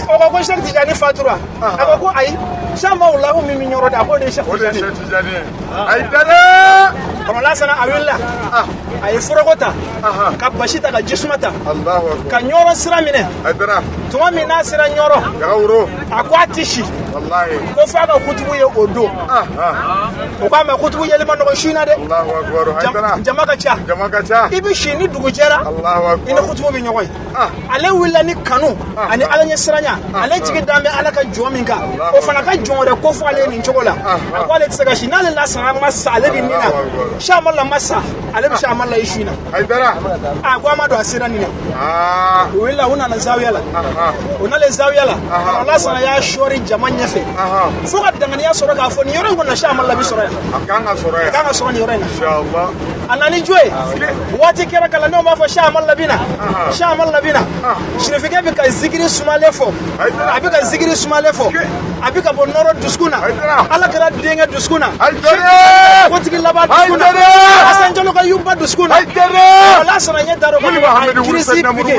o ko ko Cheikh Tijani fatura a ko ko ayi Shamawulahu min bɛ ɲɔrɔ de a k'o de ye Cheikh Tijani Hayidara Kɔrɔla sana a wulila a ye foroko ta ka basi ta ka jisuma ta ka ɲɔrɔ sira minɛ tuma min n'a sera ɲɔrɔ a ko a ti si ko f'a ka kutubu ye o don o k'a ma kutubu yeli ma nɔgɔ su in na dɛ jama ka ca i bɛ si ni dugu jɛra i ni kutubu bɛ ɲɔgɔn ye ale wulila ni kanu ani ala ɲɛsiranya ale jigi dan bɛ ala ka jɔn min kan o fana ka jɔn wɛrɛ ko fɔ ale ye nin cogo la a ko ale tɛ se ka si n'ale lasana ma sa ale bɛ min na Shamala ma sa ale bɛ Shamala ye su in na a ko a ma don a sera nin na u wulila u nana zawiya la u nalen zawiya la Alasana y'a sɔɔri jama ɲɛfɛ fo ka danganiya sɔrɔ k'a fɔ nin yɔrɔ in kɔni na Shamala bɛ sɔrɔ yan a kan ka sɔrɔ yan a kan ka sɔrɔ nin yɔrɔ in na a nana ni jo ye waati kɛra kalandenw b'a fɔ Shamala bɛ na Shamala bɛ na sirifikɛ bɛ ka zikiri sumalen fɔ a bɛ ka zikiri sumalen fɔ a bɛ ka bɔ nɔrɔ dusukun na ala kɛra denkɛ dusukun na kotigi laban dusukun na Asan Jalo ka yumba dusukun na Alasana ɲɛ dar'o kan a kirisi pike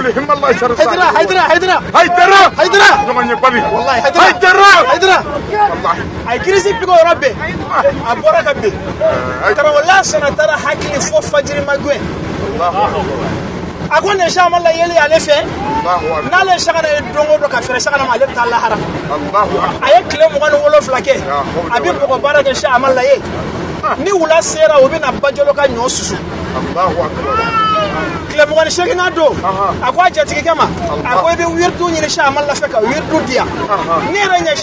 Hayidara Hayidara Hayidara Hayidara Hayidara wallahi Hayidara Hayidara a ye kirisi pike o yɔrɔ bɛɛ a bɔra ka bin karamɔgɔ Lasana taara hakili fo fajiri ma gɛn a ko nin Shamala yeli ale fɛ n'ale sagana ye don o don ka fɛrɛ sagana ma ale bɛ taa lahara a ye tile 27 kɛ a bɛ bɔgɔ baara kɛ Shamala ye ni wula sera u bɛ na Bajolo ka ɲɔ susu tile 28 don a ko a jatigikɛ ma a ko i bɛ wiridu ɲini Shamala fɛ ka wiridu di yan ne yɛrɛ ɲɛ.